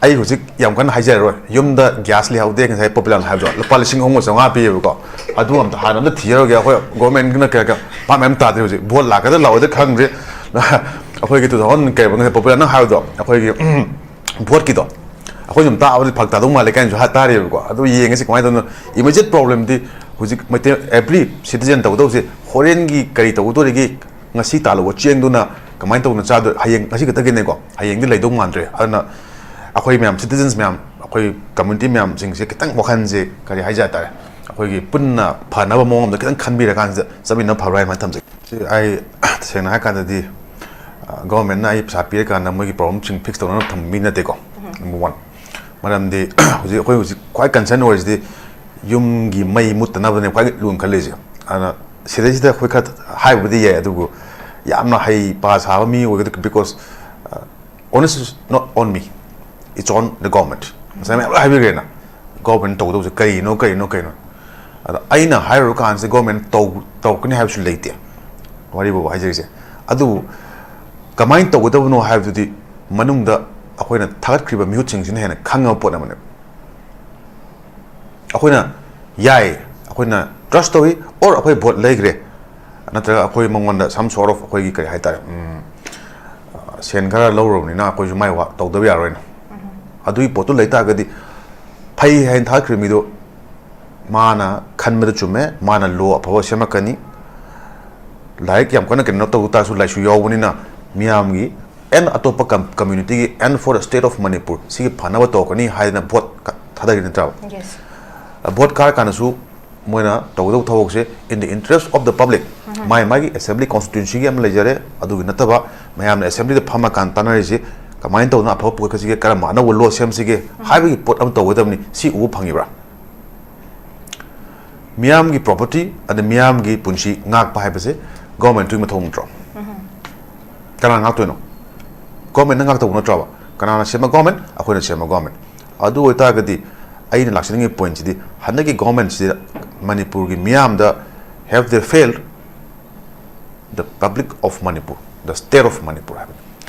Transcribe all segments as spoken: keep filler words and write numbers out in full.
ꯑꯩ ꯍꯧꯖꯤꯛ ꯌꯥꯝ ꯀꯟꯅ ꯍꯥꯏꯖꯔꯔꯣꯏ꯫ ꯌꯨꯝꯗ ꯒ꯭ꯌꯥꯁ ꯂꯩꯍꯧꯗꯦ, ꯉꯁꯥꯏ ꯄꯣꯄꯨꯂꯔꯅ ꯍꯥꯏꯕꯗꯣ ꯂꯨꯄꯥ ꯂꯤꯁꯤꯡ ꯑꯍꯨꯝꯒ ꯆꯥꯝꯃꯉꯥ ꯄꯤꯌꯦꯕꯀꯣ꯫ ꯑꯗꯨ ꯑꯝꯇ ꯍꯥꯟꯅ ꯑꯝꯇ ꯊꯤꯖꯔꯨꯒꯦ꯫ ꯑꯩꯈꯣꯏ ꯒꯣꯔꯃꯦꯟꯒꯤꯅ ꯀꯌꯥ ꯀꯌꯥ ꯄꯥꯝꯃꯦ ꯑꯃ ꯇꯥꯗ꯭ꯔꯤ ꯍꯧꯖꯤꯛ꯫ ꯚꯣꯠ ꯂꯥꯛꯀꯗ꯭ꯔꯥ ꯂꯥꯛꯑꯣꯏꯗ꯭ꯔꯥ ꯈꯪꯗ꯭ꯔꯤ꯫ ꯑꯩꯈꯣꯏꯒꯤ ꯇꯨ ꯊꯥꯎꯖꯟ ꯀꯩꯕ ꯉꯁꯥꯏ ꯄꯣꯄꯨꯂꯔꯅ ꯍꯥꯏꯕꯗꯣ, ꯑꯩꯈꯣꯏꯒꯤ ꯎꯝ, ꯚꯣꯠꯀꯤꯗꯣ ꯑꯩꯈꯣꯏ ꯁꯨꯝ ꯇꯥꯕꯗꯤ ꯐꯔꯛ ꯇꯥꯗꯧ ꯃꯥꯜꯂꯦ ꯀꯥꯏꯅꯁꯨ ꯍꯥꯏ ꯇꯥꯔꯤꯕꯀꯣ꯫ ꯑꯗꯨ ꯌꯦꯡꯉꯁꯤ ꯀꯃꯥꯏꯅ ꯇꯧꯅꯣ꯫ Immediate problemꯗꯤ ꯍꯧꯖꯤꯛ ꯃꯩꯇꯩ every citizen ꯇꯧꯒꯗꯧꯁꯦ, ꯍꯣꯔꯦꯟꯒꯤ ꯀꯔꯤ ꯇꯧꯒꯗꯧꯔꯤꯒꯦ, ꯉꯁꯤ ꯇꯥꯜꯂꯨꯕ ꯆꯦꯡꯗꯨꯅ ꯀꯃꯥꯏꯅ ꯇꯧꯅ ꯆꯥꯗꯣꯏ? ꯍꯌꯦꯡ, ꯉꯁꯤ ꯈꯛꯇꯒꯤꯅꯦꯀꯣ, ꯍꯌꯦꯡꯗꯤ ꯂꯩꯗꯧ ꯃꯥꯟꯗ꯭ꯔꯦ꯫ ꯑꯗꯨꯅ ꯑꯩꯈꯣꯏ ꯃꯌꯥꯝ, citizens ꯃꯌꯥꯝ, ꯑꯩꯈꯣꯏ community ꯃꯌꯥꯝꯁꯤꯡꯁꯦ ꯈꯤꯇꯪ ꯋꯥꯈꯜꯁꯦ ꯀꯔꯤ ꯍꯥꯏꯖ ꯇꯥꯔꯦ, ꯑꯩꯈꯣꯏꯒꯤ ꯄꯨꯟꯅ ꯐꯅꯕ ꯃꯑꯣꯡ ꯑꯃꯗ ꯈꯤꯇꯪ ꯈꯟꯕꯤꯔꯀꯥꯟꯁꯤꯗ ꯆꯠꯃꯤꯟꯅꯕ ꯐꯕ꯭ꯔꯥ ꯍꯥꯏꯅ ꯊꯝꯖꯒꯦ꯫ ꯁꯤ ꯑꯩ ꯇꯁꯦꯡꯅ ꯍꯥꯏꯔꯀꯥꯟꯗꯗꯤ, ꯒꯣꯔꯃꯦꯟꯅ ꯑꯩ ꯄꯩꯁꯥ ꯄꯤꯔꯀꯥꯟꯗ ꯃꯣꯏꯒꯤ problemꯁꯤꯡ fix ꯇꯧꯅꯕ ꯊꯝꯕ ꯃꯤ ꯅꯠꯇꯦꯀꯣ꯫ Number one꯫ ꯃꯔꯝꯗꯤ ꯍꯧꯖꯤꯛ ꯑꯩꯈꯣꯏ ꯍꯧꯖꯤꯛ ꯈ꯭ꯋꯥꯏ concern ꯑꯣꯏꯔꯤꯁꯤꯗꯤ ꯌꯨꯝꯒꯤ ꯃꯩ ꯃꯨꯠꯇꯅꯕꯅꯦ ꯈ꯭ꯋꯥꯏ ꯂꯨꯅ ꯈꯜꯂꯤꯁꯦ꯫ ꯑꯗꯨꯅ ꯁꯤꯗꯩꯁꯤꯗ ꯑꯩꯈꯣꯏ ꯈꯔ ꯍꯥꯏꯕꯗꯤ ꯌꯥꯏ, ꯑꯗꯨꯕꯨ ꯌꯥꯝꯅ ꯍꯩ ꯄꯥ ꯁꯥꯕ ꯃꯤ ꯑꯣꯏꯒꯗ, because, uh, onus is not on me, it's on the government꯫ ꯉꯁꯥꯏ ꯃꯌꯥꯝ ꯂꯣꯏ ꯍꯥꯏꯕꯤꯈ꯭ꯔꯦꯅ, ꯒꯣꯔꯃꯦꯟ ꯇꯧꯒꯗꯧꯕꯁꯦ ꯀꯔꯤꯅꯣ, ꯀꯔꯤꯅꯣ, ꯀꯔꯤꯅꯣ꯫ ꯑꯗꯣ ꯑꯩꯅ ꯍꯥꯏꯔꯨꯔ ꯀꯥꯟꯁꯤꯗ ꯒꯣꯔꯃꯦꯟ ꯇꯧ-, ꯇꯧꯔꯛꯀꯅꯤ ꯍꯥꯏꯕꯁꯨ ꯂꯩꯇꯦ, ꯋꯥꯔꯤꯕꯨ ꯍꯥꯏꯖꯔꯤꯁꯦ꯫ ꯑꯗꯨꯕꯨ ꯀꯃꯥꯏꯅ ꯇꯧꯒꯗꯕꯅꯣ ꯍꯥꯏꯕꯗꯨꯗꯤ ꯃꯅꯨꯡꯗ ꯑꯩꯈꯣꯏꯅ ꯊꯥꯒꯠꯈ꯭ꯔꯤꯕ ꯃꯤꯍꯨꯠꯁꯤꯡꯁꯤꯅ ꯍꯦꯟꯅ ꯈꯪꯉꯕ ꯄꯣꯠ ꯑꯃꯅꯦꯕ꯫ ꯑꯩꯈꯣꯏꯅ ꯌꯥꯏ, ꯑꯩꯈꯣꯏꯅ trust ꯇꯧꯏ, or ꯑꯩꯈꯣꯏ ꯚꯣꯠ ꯂꯩꯈ꯭ꯔꯦ, ꯅꯠꯇ꯭ꯔꯒ ꯑꯩꯈꯣꯏ ꯃꯉꯣꯟꯗ some sort of ꯑꯩꯈꯣꯏꯒꯤ ꯀꯔꯤ ꯍꯥꯏꯇꯥꯔꯦ, ꯎꯝ, ꯁꯦꯟ ꯈꯔ ꯂꯧꯔꯨꯕꯅꯤꯅ ꯑꯩꯈꯣꯏꯁꯨ ꯃꯥꯏ ꯋꯥ ꯇꯧꯗꯕ ꯌꯥꯔꯣꯏꯅ꯫ ꯑꯗꯨꯒꯤ ꯄꯣꯠꯇꯨ ꯂꯩꯇꯥꯔꯒꯗꯤ ꯐꯩ ꯍꯥꯏꯅ ꯊꯥꯒꯠꯈ꯭ꯔꯤꯕ ꯃꯤꯗꯣ ꯃꯥꯅ ꯈꯟꯕꯗ ꯆꯨꯝꯃꯦ, ꯃꯥꯅ law ꯑꯐꯕ ꯁꯦꯝꯃꯛꯀꯅꯤ꯫ ꯂꯥꯏꯔꯤꯛ ꯌꯥꯝ ꯀꯟꯅ ꯀꯩꯅꯣ ꯇꯧ ꯇꯥꯔꯁꯨ ꯂꯥꯏꯁꯨ ꯌꯥꯎꯕꯅꯤꯅ ꯃꯤꯌꯥꯝꯒꯤ and ꯑꯇꯣꯞꯄ com-, communityꯒꯤ and for the state of Manipur ꯁꯤꯒꯤ ꯐꯅꯕ ꯇꯧꯔꯛꯀꯅꯤ ꯍꯥꯏꯗꯅ ꯚꯣꯠ ꯀ-, ꯊꯥꯗꯔꯤ ꯅꯠꯇ꯭ꯔꯕ? Yes꯫ ꯚꯣꯠ ꯀꯥꯔꯀꯥꯟꯗꯁꯨ ꯃꯣꯏꯅ ꯇꯧꯒꯗꯧꯕ ꯊꯕꯛꯁꯦ in the interest of the public, ꯃꯥꯏ ꯃꯥꯒꯤ assembly constituencyꯒꯤ ꯑꯃ ꯂꯩꯖꯔꯦ, ꯑꯗꯨꯒꯤ ꯅꯠꯇꯕ ꯃꯌꯥꯝꯅ assemblyꯗ ꯐꯝꯃꯀꯥꯟꯗ ꯇꯥꯟꯅꯔꯤꯁꯤ ꯀꯃꯥꯏꯅ ꯇꯧꯗꯅ ꯑꯐꯕ ꯄꯨꯈꯠꯀꯁꯤꯒꯦ, ꯀꯔꯝꯕ ꯑꯅꯧꯕ law ꯁꯦꯝꯁꯤꯒꯦ ꯍꯥꯏꯕꯒꯤ ꯄꯣꯠ ꯑꯃ ꯇꯧꯒꯗꯕꯅꯤ꯫ ꯁꯤ ꯎꯕ ꯐꯪꯉꯤꯕ꯭ꯔꯥ? ꯃꯤꯌꯥꯝꯒꯤ property ꯑꯗ ꯃꯤꯌꯥꯝꯒꯤ ꯄꯨꯟꯁꯤ ꯉꯥꯛꯄ ꯍꯥꯏꯕꯁꯦ ꯒꯣꯔꯃꯦꯟꯇꯨꯒꯤ ꯃꯊꯧ ꯅꯠꯇ꯭ꯔꯣ? ꯀꯅꯥꯅ ꯉꯥꯛꯇꯣꯏꯅꯣ? ꯒꯣꯔꯃꯦꯟꯅ ꯉꯥꯛꯇꯧꯕ ꯅꯠꯇ꯭ꯔꯣꯕ? ꯀꯅꯥꯅ ꯁꯦꯝꯕ ꯒꯣꯔꯃꯦꯟ? ꯑꯩꯈꯣꯏꯅ ꯁꯦꯝꯕ ꯒꯣꯔꯃꯦꯟ꯫ ꯑꯗꯨ ꯑꯣꯏꯇꯥꯔꯒꯗꯤ ꯑꯩꯅ ꯂꯥꯛꯆꯅꯤꯡꯉꯤ pointꯁꯤꯗꯤ ꯍꯟꯗꯛꯀꯤ ꯒꯣꯔꯃꯦꯟꯁꯤꯗ ꯃꯅꯤꯄꯨꯔꯒꯤ ꯃꯤꯌꯥꯝꯗ have they failed the public of Manipur, the state of Manipur ꯍꯥꯏꯕꯅꯤ꯫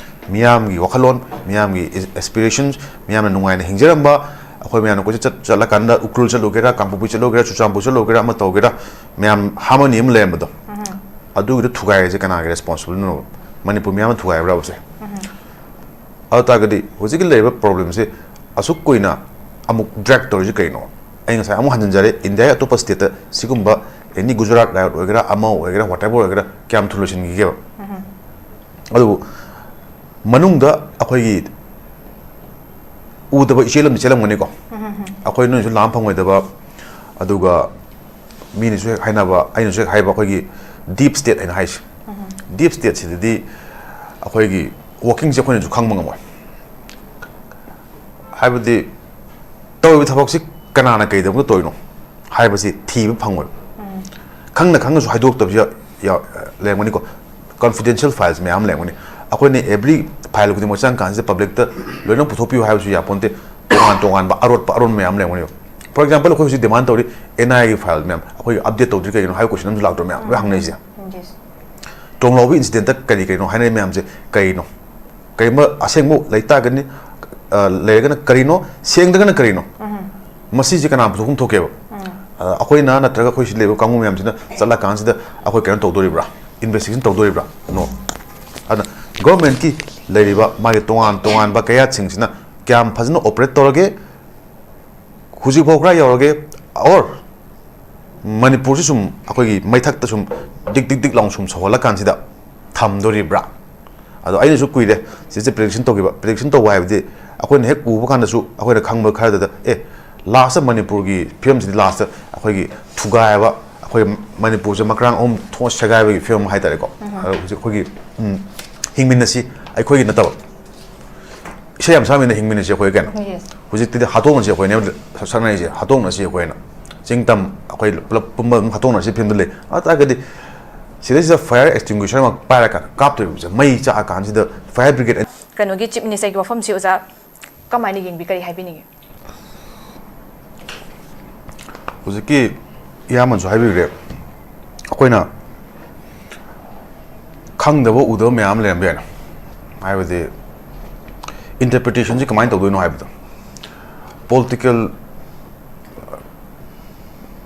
ꯃꯤꯌꯥꯝꯒꯤ ꯋꯥꯈꯜꯂꯣꯟ, ꯃꯤꯌꯥꯝꯒꯤ ꯑꯦꯁꯄꯤꯔꯦꯁꯟꯁ, ꯃꯤꯌꯥꯝꯅ ꯅꯨꯡꯉꯥꯏꯅ ꯍꯤꯡꯖꯔꯝꯕ, ꯑꯩꯈꯣꯏ ꯃꯌꯥꯝꯅ ꯀꯣꯏꯆꯠ ꯆꯠ- ꯆꯠꯂꯀꯥꯟꯗ ꯎꯈ꯭ꯔꯨꯜ ꯆꯠꯂꯨꯒꯦꯔꯥ, ꯀꯥꯡꯄꯣꯛꯄꯤ ꯆꯠꯂꯨꯒꯦꯔꯥ, ꯆꯨꯔꯆꯥꯟꯄꯨꯔ ꯆꯠꯂꯨꯒꯦꯔꯥ, ꯑꯃ ꯇꯧꯒꯦꯔꯥ, ꯃꯌꯥꯝ ꯍꯥꯔꯃꯣꯅꯤ ꯑꯃ ꯂꯩꯔꯝꯕꯗꯣ, ꯑꯗꯨꯒꯤꯗꯣ ꯊꯨꯒꯥꯏꯔꯤꯁꯦ ꯀꯅꯥꯒꯤ ꯔꯦꯁꯄꯣꯟꯁꯤꯕꯜꯅꯣ? ꯃꯅꯤꯄꯨꯔ ꯃꯤꯌꯥꯝꯅ ꯊꯨꯒꯥꯏꯕ꯭ꯔꯕꯁꯦ? ꯑꯗꯨ ꯇꯥꯔꯒꯗꯤ ꯍꯧꯖꯤꯛꯀꯤ ꯂꯩꯔꯤꯕ ꯄ꯭ꯔꯣꯕ꯭ꯂꯦꯝꯁꯦ ꯑꯁꯨꯛ ꯀꯨꯏꯅ ꯑꯃꯨꯛ ꯗ꯭ꯔꯦꯒ ꯇꯧꯔꯤꯁꯦ ꯀꯩꯅꯣ? ꯑꯩ ꯉꯁꯥꯏ ꯑꯃꯨꯛ ꯍꯟꯖꯤꯟꯖꯔꯦ, ꯏꯟꯗꯤꯌꯥꯒꯤ ꯑꯇꯣꯞꯄ ꯁ꯭ꯇꯦꯠꯇ ꯁꯤꯒꯨꯝꯕ ꯑꯦꯅꯤ ꯒꯨꯖꯔꯥꯠ ꯔꯥꯏꯑꯣꯠ ꯑꯣꯏꯒꯦꯔꯥ, ꯑꯃ ꯑꯣꯏꯒꯦꯔꯥ, ꯋꯥꯠ ꯑꯦꯚꯔ ꯑꯣꯏꯒꯦꯔꯥ, ꯀꯌꯥꯝ ꯊꯨꯅ ꯂꯣꯏꯁꯤꯟꯈꯤꯒꯦꯕ? ꯑꯗꯨꯕꯨ ꯃꯅꯨꯡꯗ ꯑꯩꯈꯣꯏꯒꯤ ꯎꯗꯕ ꯏꯆꯦꯜ ꯑꯃꯗꯤ ꯆꯦꯜꯂꯝꯒꯅꯤꯀꯣ꯫ ꯑꯩꯈꯣꯏ ꯅꯣꯏꯅꯁꯨ ꯂꯥꯝ ꯐꯪꯉꯣꯏꯗꯕ, ꯑꯗꯨꯒ ꯃꯤꯅꯁꯨ ꯍꯦꯛ ꯍꯥꯏꯅꯕ, ꯑꯩꯅꯁꯨ ꯍꯦꯛ ꯍꯥꯏꯕ, ꯑꯩꯈꯣꯏꯒꯤ ꯗꯤꯞ ꯁ꯭ꯇꯦꯠ ꯍꯥꯏꯅ ꯍꯥꯏꯁꯦ꯫ ꯗꯤꯞ ꯁ꯭ꯇꯦꯠꯁꯤꯗꯗꯤ ꯑꯩꯈꯣꯏꯒꯤ ꯋꯥꯔꯀꯤꯡꯁꯦ ꯑꯩꯈꯣꯏꯅꯁꯨ ꯈꯪꯕ ꯉꯝꯃꯣꯏ꯫ ꯍꯥꯏꯕꯗꯤ ꯇꯧꯔꯤꯕ ꯊꯕꯛꯁꯤ ꯀꯅꯥꯅ ꯀꯩꯗꯃꯛꯇ ꯇꯧꯔꯤꯅꯣ ꯍꯥꯏꯕꯁꯤ ꯊꯤꯕ ꯐꯪꯉꯣꯏꯕ꯫ ꯈꯪꯅ ꯈꯪꯅꯁꯨ ꯍꯥꯏꯗꯣꯛꯇꯕꯁꯨ ꯌꯥ- ꯌꯥ- ꯂꯩꯔꯝꯒꯅꯤꯀꯣ꯫ ꯀꯟꯐꯤꯗꯦꯟꯁꯤꯌꯦꯜ ꯐꯥꯏꯜꯁ ꯃꯌꯥꯝ ꯑꯃ ꯂꯩꯔꯝꯒꯅꯤ꯫ ꯑꯩꯈꯣꯏꯅ ꯑꯦꯕ꯭ꯔꯤ ꯐꯥꯏꯜ ꯈꯨꯗꯤꯡꯃꯛ ꯆꯪꯀꯥꯟꯁꯤꯗ ꯄꯕ꯭ꯂꯤꯛꯇ ꯂꯣꯏꯅ ꯄꯨꯊꯣꯛꯄꯤꯌꯨ ꯍꯥꯏꯕꯁꯨ ꯌꯥꯄꯣꯟꯇꯦ꯫ ꯇꯣꯉꯥꯟ ꯇꯣꯉꯥꯟꯕ ꯑꯔꯣꯠꯄ ꯑꯔꯣꯟꯕ ꯃꯌꯥꯝ ꯂꯩꯔꯝꯒꯅꯦꯕ꯫ ꯐꯣꯔ ꯑꯦꯛꯖꯥꯝꯄꯜ, ꯑꯩꯈꯣꯏ ꯍꯧꯖꯤꯛ ꯗꯤꯃꯥꯟ ꯇꯧꯔꯤ, ꯑꯦꯟ ꯑꯥꯏ ꯑꯦꯒꯤ ꯐꯥꯏꯜ ꯃꯌꯥꯝ ꯑꯩꯈꯣꯏꯒꯤ ꯑꯞꯗꯦꯠ ꯇꯧꯗ꯭ꯔꯤ ꯀꯩꯒꯤꯅꯣ ꯍꯥꯏꯕ ꯀꯣꯏꯁꯟ ꯑꯃꯁꯨ ꯂꯥꯛꯇ꯭ꯔꯣ? ꯃꯌꯥꯝ ꯂꯣꯏ ꯍꯪꯅꯩꯁꯦ꯫ ꯇꯣꯡꯂꯥꯎꯕꯤ ꯏꯟꯁꯤꯗꯦꯟꯠꯇ ꯀꯔꯤ ꯀꯔꯤꯅꯣ ꯍꯥꯏꯅꯔꯤ ꯃꯌꯥꯝꯁꯦ ꯀꯔꯤꯅꯣ? ꯀꯔꯤꯒꯨꯝꯕ ꯑꯁꯦꯡꯕ ꯂꯩ ꯇꯥꯔꯒꯅꯤ, ꯑ, ꯂꯩꯔꯒꯅ ꯀꯔꯤꯅꯣ, ꯁꯦꯡꯗ꯭ꯔꯒꯅ ꯀꯔꯤꯅꯣ? ꯃꯁꯤꯁꯦ ꯀꯅꯥ ꯄꯨꯊꯣꯛꯐꯝ ꯊꯣꯛꯀꯦꯕ? ꯑ, ꯑꯩꯈꯣꯏꯅ ꯅꯠꯇ꯭ꯔꯒ ꯑꯩꯈꯣꯏ ꯁꯤ ꯂꯩꯕ ꯀꯥꯡꯕꯨ ꯃꯌꯥꯝꯁꯤꯅ ꯆꯠꯂꯀꯥꯟꯁꯤꯗ ꯑꯩꯈꯣꯏ ꯀꯩꯅꯣ ꯇꯧꯗꯣꯔꯤꯕ꯭ꯔꯥ? ꯏꯟꯚꯦꯁꯇꯤꯒꯦꯁꯟ ꯇꯧꯗꯣꯔꯤꯕ꯭ꯔꯥ? ꯅꯣ꯫ ꯑꯗꯨꯅ ꯒꯣꯔꯃꯦꯟꯠꯀꯤ ꯂꯩꯔꯤꯕ ꯃꯥꯒꯤ ꯇꯣꯉꯥꯟ ꯇꯣꯉꯥꯟꯕ ꯀꯌꯥꯠꯁꯤꯡꯁꯤꯅ ꯀꯌꯥꯝ ꯐꯖꯅ ꯑꯣꯄꯔꯦꯠ ꯇꯧꯔꯒꯦ, ꯍꯧꯖꯤꯛꯐꯥꯎ ꯀꯗꯥꯏ ꯌꯧꯔꯒꯦ, ꯑꯣꯔ ꯃꯅꯤꯄꯨꯔꯁꯤ ꯁꯨꯝ ꯑꯩꯈꯣꯏꯒꯤ ꯃꯩꯊꯛꯇ ꯁꯨꯝ ꯗꯤꯛ ꯗꯤꯛ ꯗꯤꯛ ꯂꯥꯎ ꯁꯨꯝ ꯁꯧꯍꯜꯂꯀꯥꯟꯁꯤꯗ ꯊꯝꯗꯣꯔꯤꯕ꯭ꯔꯥ? ꯑꯗꯣ ꯑꯩꯅꯁꯨ ꯀꯨꯏꯔꯦ ꯁꯤꯁꯦ ꯄ꯭ꯔꯤꯗꯤꯛꯁꯟ ꯇꯧꯈꯤꯕ꯫ ꯄ꯭ꯔꯤꯗꯤꯛꯁꯟ ꯇꯧꯕ ꯍꯥꯏꯕꯗꯤ ꯑꯩꯈꯣꯏꯅ ꯍꯦꯛ ꯎꯕ ꯀꯥꯟꯗꯁꯨ ꯑꯩꯈꯣꯏꯅ ꯈꯪꯕ ꯈꯔꯗꯨꯗ, ꯑꯦ, ꯂꯥꯁꯇ ꯃꯅꯤꯄꯨꯔꯒꯤ ꯐꯤꯕꯝꯁꯤꯗꯤ ꯂꯥꯁꯇ ꯑꯩꯈꯣꯏꯒꯤ ꯊꯨꯒꯥꯏꯕ, ꯑꯩꯈꯣꯏ ꯃꯅꯤꯄꯨꯔꯁꯦ ꯃꯀ꯭ꯔꯥꯡ ꯑꯍꯨꯝ ꯊꯣꯛꯅ ꯁꯦꯒꯥꯏꯕꯒꯤ ꯐꯤꯕꯝ ꯍꯥꯏꯇꯥꯔꯦꯀꯣ꯫ ꯑꯗꯣ ꯍꯧꯖꯤꯛ ꯑꯩꯈꯣꯏꯒꯤ, ꯎꯝ, ꯍꯤꯡꯃꯤꯟꯅꯁꯤ, ꯑꯩꯈꯣꯏꯒꯤ ꯅꯠꯇꯕ, ꯏꯁꯩ ꯌꯥꯝ ꯁꯛꯑꯝꯃꯤꯅ ꯍꯤꯡꯃꯤꯟꯅꯁꯤ ꯑꯩꯈꯣꯏ ꯀꯩꯅꯣ꯫ Yes. ꯍꯧꯖꯤꯛꯇꯤꯗꯤ ꯍꯥꯠꯇꯣꯛꯅꯁꯤ ꯑꯩꯈꯣꯏꯅꯦ ꯁꯛꯅꯔꯤꯁꯦ, ꯍꯥꯠꯇꯣꯛꯅꯁꯤ ꯑꯩꯈꯣꯏꯅ꯫ ꯆꯤꯡ ꯇꯝ ꯑꯩꯈꯣꯏ ꯄꯨꯂꯞ ꯄꯨꯝꯕ ꯑꯗꯨꯝ ꯍꯥꯠꯇꯣꯛꯅꯁꯤ ꯐꯤꯂꯝꯗ ꯂꯩ꯫ ꯑꯗꯨ ꯇꯥꯔꯒꯗꯤ ꯁꯤꯗꯩꯁꯤꯗ ꯐꯥꯌꯔ ꯑꯦꯛꯁꯇꯤꯡꯒ꯭ꯋꯤꯁꯔ ꯑꯃ ꯄꯥꯏꯔꯒ ꯀꯥꯞꯇꯣꯔꯤꯕꯁꯦ, ꯃꯩ ꯆꯥꯛꯑꯀꯥꯟꯁꯤꯗ ꯐꯥꯌꯔ ꯕ꯭ꯔꯤꯒꯦꯗ꯫ ꯀꯩꯅꯣꯒꯤ ꯆꯤꯐ ꯃꯤꯅꯤꯁꯇꯔꯒꯤ ꯋꯥꯐꯝꯁꯤ ꯑꯣꯖꯥ ꯀꯃꯥꯏꯅ ꯌꯦꯡꯕꯤ? ꯀꯔꯤ ꯍꯥꯏꯕꯤꯅꯤꯡꯉꯤ? ꯍꯧꯖꯤꯛꯀꯤ ꯏꯌꯥꯝꯕꯅꯁꯨ ꯍꯥꯏꯕꯤꯈ꯭ꯔꯦ, ꯑꯩꯈꯣꯏꯅ ꯈꯪꯗꯕ ꯎꯗꯕ ꯃꯌꯥꯝ ꯑꯃ ꯂꯩꯔꯝꯕ ꯌꯥꯏꯅ꯫ ꯍꯥꯏꯕꯗꯤ, ꯏꯟꯇꯔꯄ꯭ꯔꯤꯇꯦꯁꯟꯁꯤ ꯀꯃꯥꯏꯅ ꯇꯧꯗꯣꯏꯅꯣ ꯍꯥꯏꯕꯗꯣ꯫ ꯄꯣꯂꯤꯇꯤꯀꯦꯜ,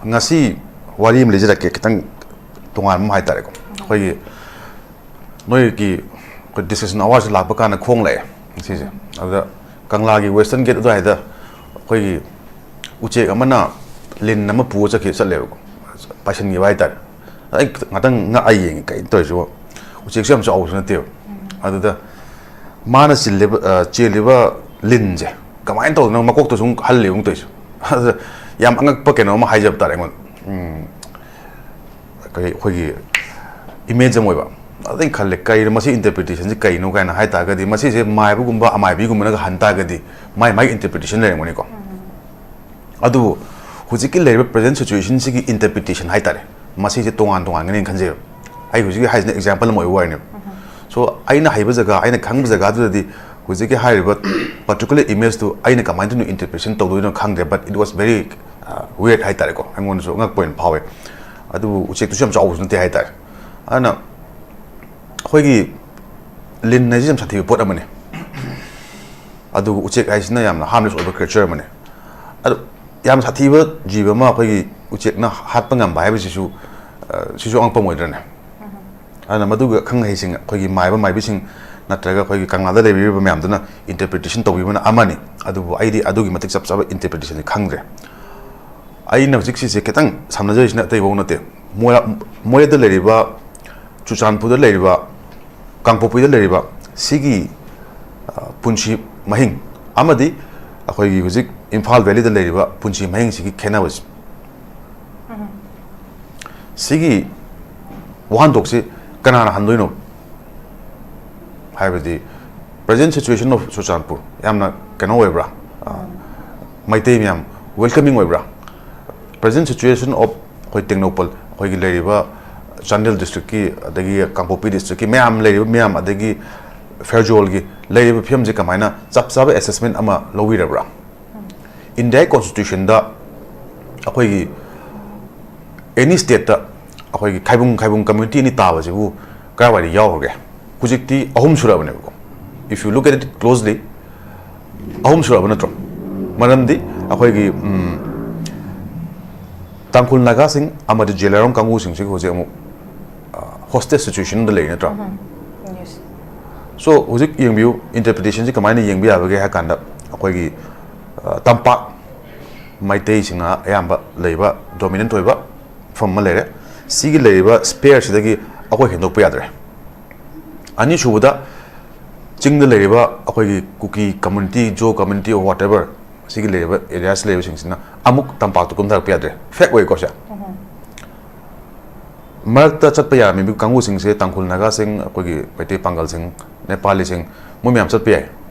ꯉꯁꯤ ꯋꯥꯔꯤ ꯑꯃ ꯂꯤꯖꯔꯛꯀꯦ, ꯈꯤꯇꯪ ꯇꯣꯉꯥꯟꯕ ꯑꯃ ꯍꯥꯏꯇꯥꯔꯦꯀꯣ꯫ ꯑꯩꯈꯣꯏꯒꯤ, ꯅꯣꯏꯒꯤ, ꯑꯩꯈꯣꯏ ꯗꯤꯁꯀꯁꯟ ꯑꯋꯥꯔꯁꯤ ꯂꯥꯛꯄ ꯀꯥꯟꯗ ꯈꯣꯡ ꯂꯥꯛꯑꯦ ꯉꯁꯤꯁꯦ꯫ ꯑꯗꯨꯗ ꯀꯪꯂꯥꯒꯤ ꯋꯦꯁꯇꯔꯟ ꯒꯦꯠ ꯑꯗꯨꯋꯥꯏꯗ ꯑꯩꯈꯣꯏꯒꯤ ꯎꯆꯦꯛ ꯑꯃꯅ ꯂꯤꯟ ꯑꯃ ꯄꯨꯔ ꯆꯠꯈꯤ, ꯆꯠꯂꯦꯕꯀꯣ, ꯄꯥꯏꯁꯤꯟꯈꯤꯕ ꯍꯥꯏꯇꯥꯔꯦ꯫ ꯑꯩ ꯉꯥꯛꯇꯪ ꯉꯛꯑ ꯌꯦꯡꯉꯤ, "ꯀꯩꯅꯣ ꯇꯧꯔꯤꯁꯤꯕꯣ?" ꯎꯆꯦꯛꯁꯨ ꯌꯥꯝ ꯆꯥꯎꯕꯁꯨ ꯅꯠꯇꯦꯕ꯫ ꯑꯗꯨꯗ ꯃꯥꯅ ꯆꯤꯜꯂꯤꯕ, ꯑ, ꯆꯦꯜꯂꯤꯕ ꯂꯤꯟꯁꯦ ꯀꯃꯥꯏꯅ ꯇꯧꯗꯅ ꯃꯀꯣꯛꯇ ꯁꯨꯝ ꯍꯜꯂꯤꯕ ꯑꯃꯨꯛ ꯇꯧꯔꯤꯁꯦ꯫ ꯑꯗꯨꯗ ꯌꯥꯝ ꯑꯉꯛꯄ ꯀꯩꯅꯣ ꯑꯃ ꯍꯥꯏꯖꯕ ꯇꯥꯔꯦ ꯑꯩꯉꯣꯟꯗ꯫ ꯎꯝ, ꯀꯩ, ꯑꯩꯈꯣꯏꯒꯤ ꯏꯃꯦꯖ ꯑꯃ ꯑꯣꯏꯕ꯫ ꯑꯗꯩ ꯈꯜꯂꯦ, "ꯀꯩꯅꯣ ꯃꯁꯤ ꯏꯟꯇꯔꯄ꯭ꯔꯤꯇꯦꯁꯟꯁꯤ ꯀꯩꯅꯣ?" ꯀꯥꯏꯅ ꯍꯥꯏ ꯇꯥꯔꯒꯗꯤ, ꯃꯁꯤꯁꯦ ꯃꯥꯏꯕꯒꯨꯝꯕ ꯑꯃꯥꯏꯕꯤꯒꯨꯝꯕꯅꯒ ꯍꯟ ꯇꯥꯔꯒꯗꯤ ꯃꯥꯏ ꯃꯥꯏ ꯏꯟꯇꯔꯄ꯭ꯔꯤꯇꯦꯁꯟ ꯂꯩꯔꯝꯒꯅꯤꯀꯣ꯫ ꯑꯗꯨꯕꯨ ꯍꯧꯖꯤꯛꯀꯤ ꯂꯩꯔꯤꯕ ꯄ꯭ꯔꯖꯦꯟ ꯁꯤꯆꯨꯋꯦꯁꯟꯁꯤꯒꯤ ꯏꯟꯇꯔꯄ꯭ꯔꯤꯇꯦꯁꯟ ꯍꯥꯏꯇꯥꯔꯦ, ꯃꯁꯤꯁꯦ ꯇꯣꯉꯥꯟ ꯇꯣꯉꯥꯟꯒꯅꯦꯅ ꯈꯟꯖꯩꯕ꯫ ꯑꯩ ꯍꯧꯖꯤꯛꯀꯤ ꯍꯥꯏꯁꯤꯅ ꯑꯦꯛꯖꯥꯝꯄꯜ ꯑꯃ ꯑꯣꯏꯕ ꯋꯥꯔꯤꯅꯦꯕ꯫ ꯁꯣ, ꯑꯩꯅ ꯍꯩꯕ ꯖꯒꯥ, ꯑꯩꯅ ꯈꯪꯕ ꯖꯒꯥꯗꯨꯗꯗꯤ ꯍꯧꯖꯤꯛꯀꯤ ꯍꯥꯏꯔꯤꯕ ꯄꯥꯔꯇꯤꯀꯨꯂꯔ ꯏꯃꯦꯖꯇꯨ ꯑꯩꯅ ꯀꯃꯥꯏꯅ ꯇꯧꯅ ꯏꯟꯇꯔꯄ꯭ꯔꯤꯇꯦꯁꯟ ꯇꯧꯗꯣꯏꯅꯣ ꯈꯪꯗ꯭ꯔꯦ, but it was very, uh, weird ꯍꯥꯏꯇꯥꯔꯦꯀꯣ, ꯑꯩꯉꯣꯟꯗꯁꯨ ꯑꯉꯛꯄ ꯑꯣꯏꯅ ꯐꯥꯎꯋꯦ꯫ ꯑꯗꯨꯕꯨ ꯎꯆꯦꯛꯇꯨꯁꯨ ꯌꯥꯝ ꯆꯥꯎꯕꯁꯨ ꯅꯠꯇꯦ ꯍꯥꯏꯇꯥꯔꯦ꯫ ꯑꯗꯨꯅ ꯑꯩꯈꯣꯏꯒꯤ ꯂꯤꯟ ꯍꯥꯏꯁꯤ ꯌꯥꯝ ꯁꯥꯊꯤꯕ ꯄꯣꯠ ꯑꯃꯅꯤ꯫ ꯑꯗꯨꯒ ꯎꯆꯦꯛ ꯍꯥꯏꯁꯤꯅ ꯌꯥꯝꯅ ꯍꯥꯔꯝꯂꯦꯁ ꯑꯣꯏꯕ ꯀ꯭ꯔꯤꯌꯦꯆꯔ ꯑꯃꯅꯤ꯫ ꯑꯗꯨ ꯌꯥꯝ ꯁꯥꯊꯤꯕ ꯖꯤꯕ ꯑꯃ ꯑꯩꯈꯣꯏꯒꯤ ꯎꯆꯦꯛꯅ ꯍꯥꯠꯄ ꯉꯝꯕ ꯍꯥꯏꯕꯁꯤꯁꯨ, ꯑ, ꯁꯤꯁꯨ ꯑꯉꯛꯄ ꯑꯃ ꯑꯣꯏꯗ꯭ꯔꯅꯦ? ꯑꯗꯨꯅ ꯃꯗꯨꯒꯤ ꯑꯈꯪ ꯑꯍꯩꯁꯤꯡ, ꯑꯩꯈꯣꯏꯒꯤ ꯃꯥꯏꯕ ꯃꯥꯏꯕꯤꯁꯤꯡ ꯅꯠꯇ꯭ꯔꯒ ꯑꯩꯈꯣꯏꯒꯤ ꯀꯪꯂꯥꯗ ꯂꯩꯕꯤꯔꯤꯕ ꯃꯌꯥꯝꯗꯨꯅ ꯏꯟꯇꯔꯄ꯭ꯔꯤꯇꯦꯁꯟ ꯇꯧꯕꯤꯕꯅ ꯑꯃꯅꯤ꯫ ꯑꯗꯨꯕꯨ ꯑꯩꯗꯤ ꯑꯗꯨꯒꯤ ꯃꯇꯤꯛ ꯆꯞ ꯆꯥꯕ ꯏꯟꯇꯔꯄ꯭ꯔꯤꯇꯦꯁꯟꯗꯤ ꯈꯪꯗ꯭ꯔꯦ꯫ ꯑꯩꯅ ꯍꯧꯖꯤꯛ ꯁꯤꯁꯦ ꯈꯤꯇꯪ ꯁꯝꯅꯖꯔꯤꯁꯤꯅ ꯑꯇꯩ ꯐꯥꯎ ꯅꯠꯇꯦ꯫ ꯃꯣꯏꯔꯥ-, ꯃꯣꯔꯦꯗ ꯂꯩꯔꯤꯕ, ꯆꯨꯔꯆꯥꯟꯄꯨꯔꯗ ꯂꯩꯔꯤꯕ, ꯀꯥꯡꯄꯣꯛꯄꯤꯗ ꯂꯩꯔꯤꯕ ꯁꯤꯒꯤ, ꯑ, ꯄꯨꯟꯁꯤ ꯃꯍꯤꯡ ꯑꯃꯗꯤ ꯑꯩꯈꯣꯏꯒꯤ ꯍꯧꯖꯤꯛ ꯏꯝꯐꯥꯜ ꯚꯦꯂꯤꯗ ꯂꯩꯔꯤꯕ ꯄꯨꯟꯁꯤ ꯃꯍꯤꯡꯁꯤꯒꯤ ꯈꯦꯠꯅꯕꯁꯤ, ꯁꯤꯒꯤ ꯋꯥꯍꯟꯊꯣꯛꯁꯤ ꯀꯅꯥꯅ ꯍꯟꯗꯣꯏꯅꯣ? ꯍꯥꯏꯕꯗꯤ, present situation of ꯆꯨꯔꯆꯥꯟꯄꯨꯔ ꯌꯥꯝꯅ ꯀꯩꯅꯣ ꯑꯣꯏꯕ꯭ꯔꯥ? ꯑ, ꯃꯩꯇꯩ ꯃꯌꯥꯝ welcoming ꯑꯣꯏꯕ꯭ꯔꯥ? Present situation of ꯑꯩꯈꯣꯏ ꯇꯦꯡꯅꯧꯄꯜ, ꯑꯩꯈꯣꯏꯒꯤ ꯂꯩꯔꯤꯕ ꯆꯥꯟꯗꯦꯜ ꯗꯤꯁꯇ꯭ꯔꯤꯛꯀꯤ, ꯑꯗꯒꯤ ꯀꯥꯡꯄꯣꯛꯄꯤ ꯗꯤꯁꯇ꯭ꯔꯤꯛꯀꯤ ꯃꯌꯥꯝ ꯂꯩꯔꯤꯕ ꯃꯌꯥꯝ, ꯑꯗꯒꯤ ꯐꯦꯔꯖꯣꯜꯒꯤ ꯂꯩꯔꯤꯕ ꯐꯤꯕꯝꯁꯦ ꯀꯃꯥꯏꯅ ꯆꯞ ꯆꯥꯕ ꯑꯦꯁꯦꯁꯃꯦꯟ ꯑꯃ ꯂꯧꯕꯤꯔꯕ꯭ꯔꯥ? ꯏꯟꯗꯤꯌꯥꯒꯤ ꯀꯣꯟꯁꯇꯤꯇ꯭ꯌꯨꯁꯟꯗ ꯑꯩꯈꯣꯏꯒꯤ ꯑꯦꯅꯤ ꯁ꯭ꯇꯦꯠꯇ ꯑꯩꯈꯣꯏꯒꯤ ꯈꯥꯏꯕꯨꯡ ꯈꯥꯏꯕꯨꯡ ꯀꯝꯃ꯭ꯌꯨꯅꯤꯇꯤ ꯑꯅꯤ ꯇꯥꯕꯁꯤꯕꯨ ꯀꯔꯥꯏꯋꯥꯏꯗ ꯌꯥꯎꯈ꯭ꯔꯒꯦ? ꯍꯧꯖꯤꯛꯇꯤ ꯑꯍꯨꯝ ꯁꯨꯔꯛꯑꯕꯅꯦꯕꯀꯣ꯫ If you look at it closely, ꯑꯍꯨꯝ ꯁꯨꯔꯛꯑꯕ ꯅꯠꯇ꯭ꯔꯣ? ꯃꯔꯝꯗꯤ ꯑꯩꯈꯣꯏꯒꯤ ꯎꯝ, ꯇꯥꯡꯈꯨꯜ ꯅꯥꯒꯥꯁꯤꯡ ꯑꯃꯗꯤ ꯖꯦꯂꯥꯏꯔꯣꯡ ꯀꯥꯡꯕꯨꯁꯤꯡꯁꯤꯒꯤ ꯍꯧꯖꯤꯛ ꯑꯃꯨꯛ ꯍꯣꯁꯇꯦꯖ ꯁꯤꯆꯨꯋꯦꯁꯟꯗ ꯂꯩ ꯅꯠꯇ꯭ꯔꯣ? Yes. So ꯍꯧꯖꯤꯛ ꯌꯦꯡꯕꯤꯌꯨ, ꯏꯟꯇꯔꯄ꯭ꯔꯤꯇꯦꯁꯟꯁꯤ ꯀꯃꯥꯏꯅ ꯌꯦꯡꯕ ꯌꯥꯕꯒꯦ ꯍꯥꯏ ꯀꯥꯟꯗ, ꯑꯩꯈꯣꯏꯒꯤ ꯑ, ꯇꯝꯄꯥꯛ ꯃꯩꯇꯩꯁꯤꯡꯅ ꯑꯌꯥꯝꯕ ꯂꯩꯕ ꯗꯣꯃꯤꯅꯦꯟꯠ ꯑꯣꯏꯕ ꯃꯐꯝ ꯑꯃ ꯂꯩꯔꯦ꯫ ꯁꯤꯒꯤ ꯂꯩꯔꯤꯕ ꯁ꯭ꯄꯦꯁꯁꯤꯗꯒꯤ ꯑꯩꯈꯣꯏ ꯍꯦꯟꯗꯣꯛꯄ ꯌꯥꯗ꯭ꯔꯦ꯫ ꯑꯅꯤꯁꯨꯕꯗ, ꯆꯤꯡꯗ ꯂꯩꯔꯤꯕ ꯑꯩꯈꯣꯏꯒꯤ ꯀꯨꯀꯤ ꯀꯝꯃ꯭ꯌꯨꯅꯤꯇꯤ, ꯖꯣ ꯀꯝꯃ꯭ꯌꯨꯅꯤꯇꯤ, ꯋꯥꯠ ꯑꯦꯚꯔ, ꯁꯤꯒꯤ ꯂꯩꯔꯤꯕ ꯑꯦꯔꯤꯌꯥꯁꯤ ꯂꯩꯕꯁꯤꯡꯁꯤꯅ ꯑꯃꯨꯛ ꯇꯝꯄꯥꯛꯇ ꯀꯨꯝꯊꯔꯛꯄ ꯌꯥꯗ꯭ꯔꯦ꯫ ꯐꯦꯛ ꯑꯣꯏꯀꯣ ꯁꯦ? ꯃꯔꯛꯇ ꯆꯠꯄ ꯌꯥꯔꯝꯃꯤꯕ ꯀꯥꯡꯕꯨꯁꯤꯡꯁꯦ ꯇꯥꯡꯈꯨꯜ ꯅꯥꯒꯥꯁꯤꯡ, ꯑꯩꯈꯣꯏꯒꯤ ꯃꯩꯇꯩ ꯄꯥꯡꯒꯜꯁꯤꯡ, ꯅꯦꯄꯥꯂꯤꯁꯤꯡ, ꯃꯣꯏ ꯃꯌꯥꯝ ꯆꯠꯄ ꯌꯥꯏ꯫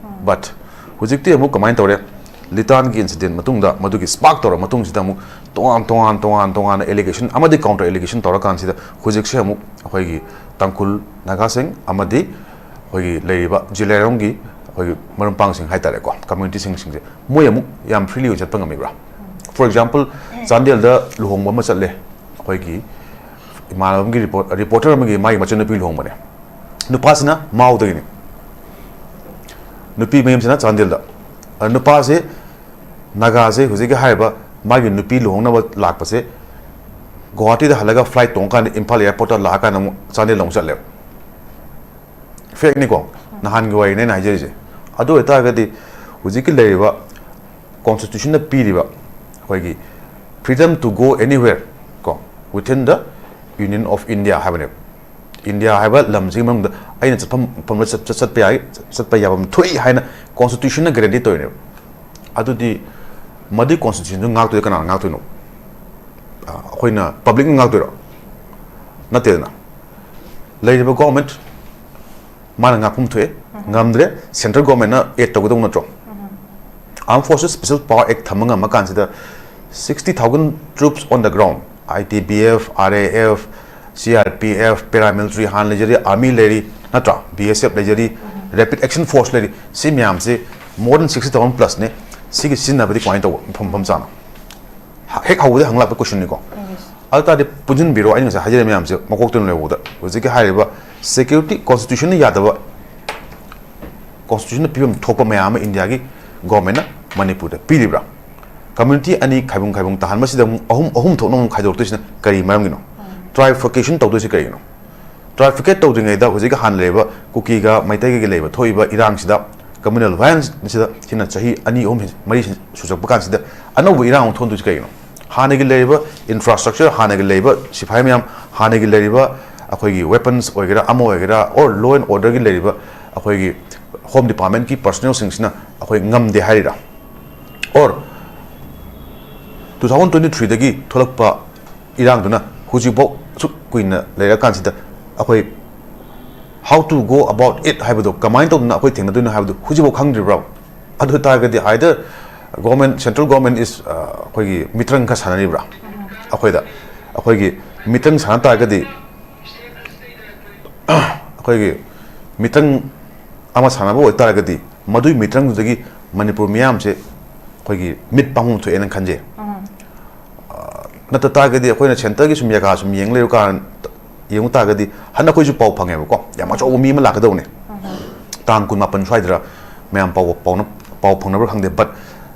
But ꯍꯧꯖꯤꯛꯇꯤ ꯑꯃꯨꯛ ꯀꯃꯥꯏꯅ ꯇꯧꯔꯦ? ꯂꯤꯇꯥꯟꯒꯤ ꯏꯟꯁꯤꯗꯦꯟ ꯃꯇꯨꯡꯗ, ꯃꯗꯨꯒꯤ ꯁ꯭ꯄꯥꯔꯛ ꯇꯧꯔ ꯃꯇꯨꯡꯁꯤꯗ ꯑꯃꯨꯛ ꯇꯣꯉꯥꯟ ꯇꯣꯉꯥꯟ ꯇꯣꯉꯥꯟ ꯇꯣꯉꯥꯟꯅ ꯑꯦꯂꯤꯒꯦꯁꯟ ꯑꯃꯗꯤ ꯀꯥꯎꯟꯇꯔ ꯑꯦꯂꯤꯒꯦꯁꯟ ꯇꯧꯔꯀꯥꯟꯁꯤꯗ ꯍꯧꯖꯤꯛꯁꯦ ꯑꯃꯨꯛ ꯑꯩꯈꯣꯏꯒꯤ ꯇꯥꯡꯈꯨꯜ ꯅꯥꯒꯥꯁꯤꯡ ꯑꯃꯗꯤ ꯑꯩꯈꯣꯏꯒꯤ ꯂꯩꯔꯤꯕ ꯖꯦꯂꯥꯏꯔꯣꯡꯒꯤ ꯑꯩꯈꯣꯏꯒꯤ ꯃꯔꯨꯞ ꯃꯄꯥꯡꯁꯤꯡ ꯍꯥꯏꯇꯥꯔꯦꯀꯣ, ꯀꯝꯃ꯭ꯌꯨꯅꯤꯇꯤꯁꯤꯡꯁꯤꯡꯁꯦ ꯃꯣꯏ ꯑꯃꯨꯛ ꯌꯥꯝ ꯐ꯭ꯔꯤꯂꯤ ꯑꯣꯏꯅ ꯆꯠꯄ ꯉꯝꯃꯤꯕ꯭ꯔꯥ? For example, ꯆꯥꯟꯗꯦꯜꯗ ꯂꯨꯍꯣꯡꯕ ꯑꯃ ꯆꯠꯂꯦ, ꯑꯩꯈꯣꯏꯒꯤ ꯏꯃꯥꯟꯅꯕ ꯑꯃꯒꯤ ꯔꯤꯄꯣꯔꯠ ꯔꯤꯄꯣꯔꯇꯔ ꯑꯃꯒꯤ ꯃꯥꯒꯤ ꯃꯆꯟꯅꯨꯄꯤ ꯂꯨꯍꯣꯡꯕꯅꯦ꯫ ꯅꯨꯄꯥꯁꯤꯅ ꯃꯥꯎꯗꯒꯤꯅꯤ, ꯅꯨꯄꯤ ꯃꯌꯨꯝꯁꯤꯅ ꯆꯥꯟꯗꯦꯜꯗ꯫ ꯑ, ꯅꯨꯄꯥꯁꯦ ꯅꯥꯒꯥꯁꯦ ꯍꯧꯖꯤꯛꯀꯤ ꯍꯥꯏꯔꯤꯕ ꯃꯥꯒꯤ ꯅꯨꯄꯤ ꯂꯨꯍꯣꯡꯅꯕ ꯂꯥꯛꯄꯁꯦ ꯒꯨꯋꯥꯍꯥꯇꯤꯗ ꯍꯜꯂꯒ ꯐ꯭ꯂꯥꯏꯠ ꯇꯣꯡꯉꯀꯥꯟꯗ ꯏꯝꯐꯥꯜ ꯑꯦꯌꯥꯔꯄꯣꯔꯠꯇ ꯂꯥꯛꯑꯀꯥꯟꯗ ꯑꯃꯨꯛ ꯆꯥꯟꯗꯦꯜ ꯑꯃꯨꯛ ꯆꯠꯂꯦꯕ꯫ ꯐꯦꯛꯅꯤꯀꯣ, ꯅꯍꯥꯟꯒꯤ ꯋꯥꯔꯤꯅꯦ ꯑꯩꯅ ꯍꯥꯏꯖꯔꯤꯁꯦ꯫ ꯑꯗꯨ ꯑꯣꯏꯇꯥꯔꯒꯗꯤ ꯍꯧꯖꯤꯛꯀꯤ ꯂꯩꯔꯤꯕ ꯀꯣꯟꯁꯇꯤꯇ꯭ꯌꯨꯁꯟꯅ ꯄꯤꯔꯤꯕ ꯑꯩꯈꯣꯏꯒꯤ freedom to go anywhere ꯀꯣ, within the Union of India ꯍꯥꯏꯕꯅꯦꯕ꯫ ꯏꯟꯗꯤꯌꯥ ꯍꯥꯏꯕ ꯂꯝꯁꯤꯒꯤ ꯃꯅꯨꯡꯗ ꯑꯩꯅ ꯆꯠꯐꯝ ꯃꯐꯝꯗ ꯆꯠ- ꯆꯠ- ꯆꯠꯄ ꯌꯥꯏ, ꯆꯠꯄ ꯌꯥꯐꯝ ꯊꯣꯛꯏ ꯍꯥꯏꯅ ꯀꯣꯟꯁꯇꯤꯇ꯭ꯌꯨꯁꯟꯅ ꯒꯦꯔꯦꯟꯇꯤ ꯇꯧꯔꯤꯅꯦꯕ꯫ ꯑꯗꯨꯗꯤ ꯃꯗꯨꯒꯤ ꯀꯣꯟꯁꯇꯤꯇ꯭ꯌꯨꯁꯟꯗꯨ ꯉꯥꯛꯇꯣꯏꯗꯤ ꯀꯅꯥꯅ ꯉꯥꯛꯇꯣꯏꯅꯣ? ꯑ, ꯑꯩꯈꯣꯏꯅ, ꯄꯕ꯭ꯂꯤꯛꯅ ꯉꯥꯛꯇꯣꯏꯔꯣ? ꯅꯠꯇꯦꯗꯅ꯫ ꯂꯩꯔꯤꯕ ꯒꯣꯔꯃꯦꯟꯠ ꯃꯥꯅ ꯉꯥꯛꯐꯝ ꯊꯣꯛꯑꯦ, ꯉꯝꯗ꯭ꯔꯦ, ꯁꯦꯟꯇ꯭ꯔꯦꯜ ꯒꯣꯔꯃꯦꯟꯠꯅ ꯑꯦꯗ ꯇꯧꯒꯗꯧ ꯅꯠꯇ꯭ꯔꯣ? Armed Forces Special Power Act ꯊꯝꯕ ꯉꯝꯃ ꯀꯥꯟꯁꯤꯗ sixty thousand troops on the ground, I T B P, R A F, C R P F, paramilitary ꯍꯥꯟꯅ ꯂꯩꯖꯔꯤ, ꯑꯥꯔꯃꯤ ꯂꯩꯔꯤ ꯅꯠꯇ꯭ꯔꯥ, B S F ꯂꯩꯖꯔꯤ, ꯔꯦꯄꯤꯗ ꯑꯦꯛꯁꯟ ꯐꯣꯔꯁ ꯂꯩꯔꯤ, ꯁꯤ ꯃꯌꯥꯝꯁꯤ more than sixty thousand plus ꯅꯦ꯫ ꯁꯤꯒꯤ ꯁꯤꯖꯤꯟꯅꯕꯗꯤ ꯀꯃꯥꯏꯅ ꯇꯧꯕ, ꯃꯐꯝ ꯃꯐꯝ ꯆꯥꯅ? ꯍ- ꯍꯦꯛ ꯍꯧꯕꯗ ꯍꯪꯂꯛꯄ ꯀꯣꯏꯁꯟꯅꯤꯀꯣ꯫ ꯑꯗꯨ ꯇꯥꯔꯗꯤ ꯄꯨꯟꯁꯤꯟꯕꯤꯔꯣ, ꯑꯩꯅ ꯉꯁꯥꯏ ꯍꯥꯏꯖꯔꯤꯕ ꯃꯌꯥꯝꯁꯦ ꯃꯀꯣꯛꯇ ꯂꯩꯍꯧꯕꯗ, ꯍꯧꯖꯤꯛꯀꯤ ꯍꯥꯏꯔꯤꯕ ꯁꯦꯀ꯭ꯌꯨꯔꯤꯇꯤ, ꯀꯣꯟꯁꯇꯤꯇ꯭ꯌꯨꯁꯟꯅ ꯌꯥꯗꯕ ꯀꯣꯟꯁꯇꯤꯇ꯭ꯌꯨꯁꯟꯅ ꯄꯤꯐꯝ ꯊꯣꯛꯄ ꯃꯌꯥꯝ ꯑꯃ ꯏꯟꯗꯤꯌꯥꯒꯤ ꯒꯣꯔꯃꯦꯟꯅ ꯃꯅꯤꯄꯨꯔꯗ ꯄꯤꯔꯤꯕ꯭ꯔꯥ? ꯀꯝꯃ꯭ꯌꯨꯅꯤꯇꯤ ꯑꯅꯤ ꯈꯥꯏꯕꯨꯡ ꯈꯥꯏꯕꯨꯡ ꯇꯥꯍꯟꯕꯁꯤꯗ ꯑꯃꯨꯛ ꯑꯍꯨꯝ, ꯑꯍꯨꯝ ꯊꯣꯛꯅ ꯑꯃꯨꯛ ꯈꯥꯏꯗꯣꯔꯛꯇꯣꯏꯁꯤꯅ ꯀꯔꯤ ꯃꯔꯝꯒꯤꯅꯣ? ꯇ꯭ꯔꯥꯏꯐꯔꯀꯦꯁꯟ ꯇꯧꯗꯣꯏꯁꯤ ꯀꯔꯤꯒꯤꯅꯣ? ꯇ꯭ꯔꯥꯏꯐꯤꯀꯦꯠ ꯇꯧꯗ꯭ꯔꯤꯉꯩꯗ ꯍꯧꯖꯤꯛ ꯍꯥꯟꯅ ꯂꯩꯔꯤꯕ ꯀꯨꯀꯤꯒ ꯃꯩꯇꯩꯒꯒꯤ ꯂꯩꯕ ꯊꯣꯛꯏꯕ ꯏꯔꯥꯡꯁꯤꯗ, ꯀꯝꯃ꯭ꯌꯨꯅꯦꯜ ꯚꯥꯏꯑꯣꯂꯦꯟꯁꯁꯤꯗ ꯁꯤꯅ ꯆꯍꯤ ꯑꯅꯤ, ꯑꯍꯨꯝ, ꯃꯔꯤ ꯁꯨꯖꯛꯄ ꯀꯥꯟꯁꯤꯗ ꯑꯅꯧꯕ ꯏꯔꯥꯡ ꯑꯃ ꯊꯣꯛꯍꯟꯗꯣꯏꯁꯤ ꯀꯩꯒꯤꯅꯣ? ꯍꯥꯟꯅꯒꯤ ꯂꯩꯔꯤꯕ ꯏꯟꯐ꯭ꯔꯥꯁ꯭ꯇ꯭ꯔꯛꯆꯔ, ꯍꯥꯟꯅꯒꯤ ꯂꯩꯔꯤꯕ ꯁꯤꯐꯥꯏ ꯃꯌꯥꯝ, ꯍꯥꯟꯅꯒꯤ ꯂꯩꯔꯤꯕ ꯑꯩꯈꯣꯏꯒꯤ ꯋꯦꯄꯟꯁ ꯑꯣꯏꯒꯦꯔꯥ, ꯑꯃ ꯑꯣꯏꯒꯦꯔꯥ, ꯑꯣꯔ ꯂꯣ ꯑꯦꯟ ꯑꯣꯔꯗꯔꯒꯤ ꯂꯩꯔꯤꯕ ꯑꯩꯈꯣꯏꯒꯤ ꯍꯣꯝ ꯗꯤꯄꯥꯔꯠꯃꯦꯟꯠꯀꯤ ꯄꯔꯁꯅꯦꯜꯁꯤꯡꯁꯤꯅ ꯑꯩꯈꯣꯏ ꯉꯝꯗꯦ ꯍꯥꯏꯔꯤꯔꯥ? ꯑꯣꯔ ꯇꯨ ꯊꯥꯎꯖꯟ ꯇ꯭ꯋꯦꯟꯇꯤ ꯊ꯭ꯔꯤꯗꯒꯤ ꯊꯣꯛꯂꯛꯄ ꯏꯔꯥꯡꯗꯨꯅ ꯍꯧꯖꯤꯛꯐꯥꯎ ꯑꯁꯨꯛ ꯀꯨꯏꯅ ꯂꯩꯔꯀꯥꯟꯁꯤꯗ ꯑꯩꯈꯣꯏ how to go about it ꯍꯥꯏꯕꯗꯣ, ꯀꯃꯥꯏꯅ ꯇꯧꯗꯅ ꯑꯩꯈꯣꯏ ꯊꯦꯡꯅꯗꯣꯏꯅꯣ ꯍꯥꯏꯕꯗꯣ ꯍꯧꯖꯤꯛꯐꯥꯎ ꯈꯪꯗ꯭ꯔꯤꯕ꯭ꯔꯣ? ꯑꯗꯨ ꯑꯣꯏ ꯇꯥꯔꯒꯗꯤ either government, central government is, ꯑ, ꯑꯩꯈꯣꯏꯒꯤ ꯃꯤꯇ꯭ꯔꯪ ꯈꯔ ꯁꯥꯟꯅꯔꯤꯕ꯭ꯔꯥ? ꯑꯩꯈꯣꯏꯗ, ꯑꯩꯈꯣꯏꯒꯤ ꯃꯤꯇ꯭ꯔꯪ ꯁꯥꯟꯅ ꯇꯥꯔꯒꯗꯤ, ꯑꯩꯈꯣꯏꯒꯤ ꯃꯤꯇ꯭ꯔꯪ ꯑꯃ ꯁꯥꯟꯅꯕ ꯑꯣꯏꯇꯥꯔꯒꯗꯤ ꯃꯗꯨꯒꯤ ꯃꯤꯇ꯭ꯔꯪꯗꯨꯗꯒꯤ ꯃꯅꯤꯄꯨꯔ ꯃꯤꯌꯥꯝꯁꯦ ꯑꯩꯈꯣꯏꯒꯤ ꯃꯤꯠ ꯄꯥꯡꯐꯝ ꯊꯣꯛꯑꯦꯅ ꯈꯟꯖꯩ꯫ ꯅꯠꯇ ꯇꯥꯔꯒꯗꯤ ꯑꯩꯈꯣꯏꯅ ꯁꯦꯟꯇꯔꯒꯤ ꯁꯨꯝ ꯌꯥꯒꯥ ꯁꯨꯝ ꯌꯦꯡ ꯂꯩꯔꯨ ꯀꯥꯟ-, ꯌꯦꯡꯉꯨ ꯇꯥꯔꯒꯗꯤ ꯍꯟꯗꯛ ꯑꯩꯈꯣꯏꯁꯨ ꯄꯥꯎ ꯐꯪꯉꯦꯕꯀꯣ, ꯌꯥꯝ ꯑꯆꯧꯕ ꯃꯤ ꯑꯃ ꯂꯥꯛꯀꯗꯧꯕꯅꯦ꯫ ꯇꯥꯡ ꯀꯨꯟꯃꯥꯄꯟ ꯁ꯭ꯋꯥꯏꯗꯔ ꯃꯌꯥꯝ ꯄꯥꯎ, ꯄꯥꯎꯅ-, ꯄꯥꯎ ꯐꯪꯅꯕ꯭ꯔꯥ ꯈꯪꯗꯦ, but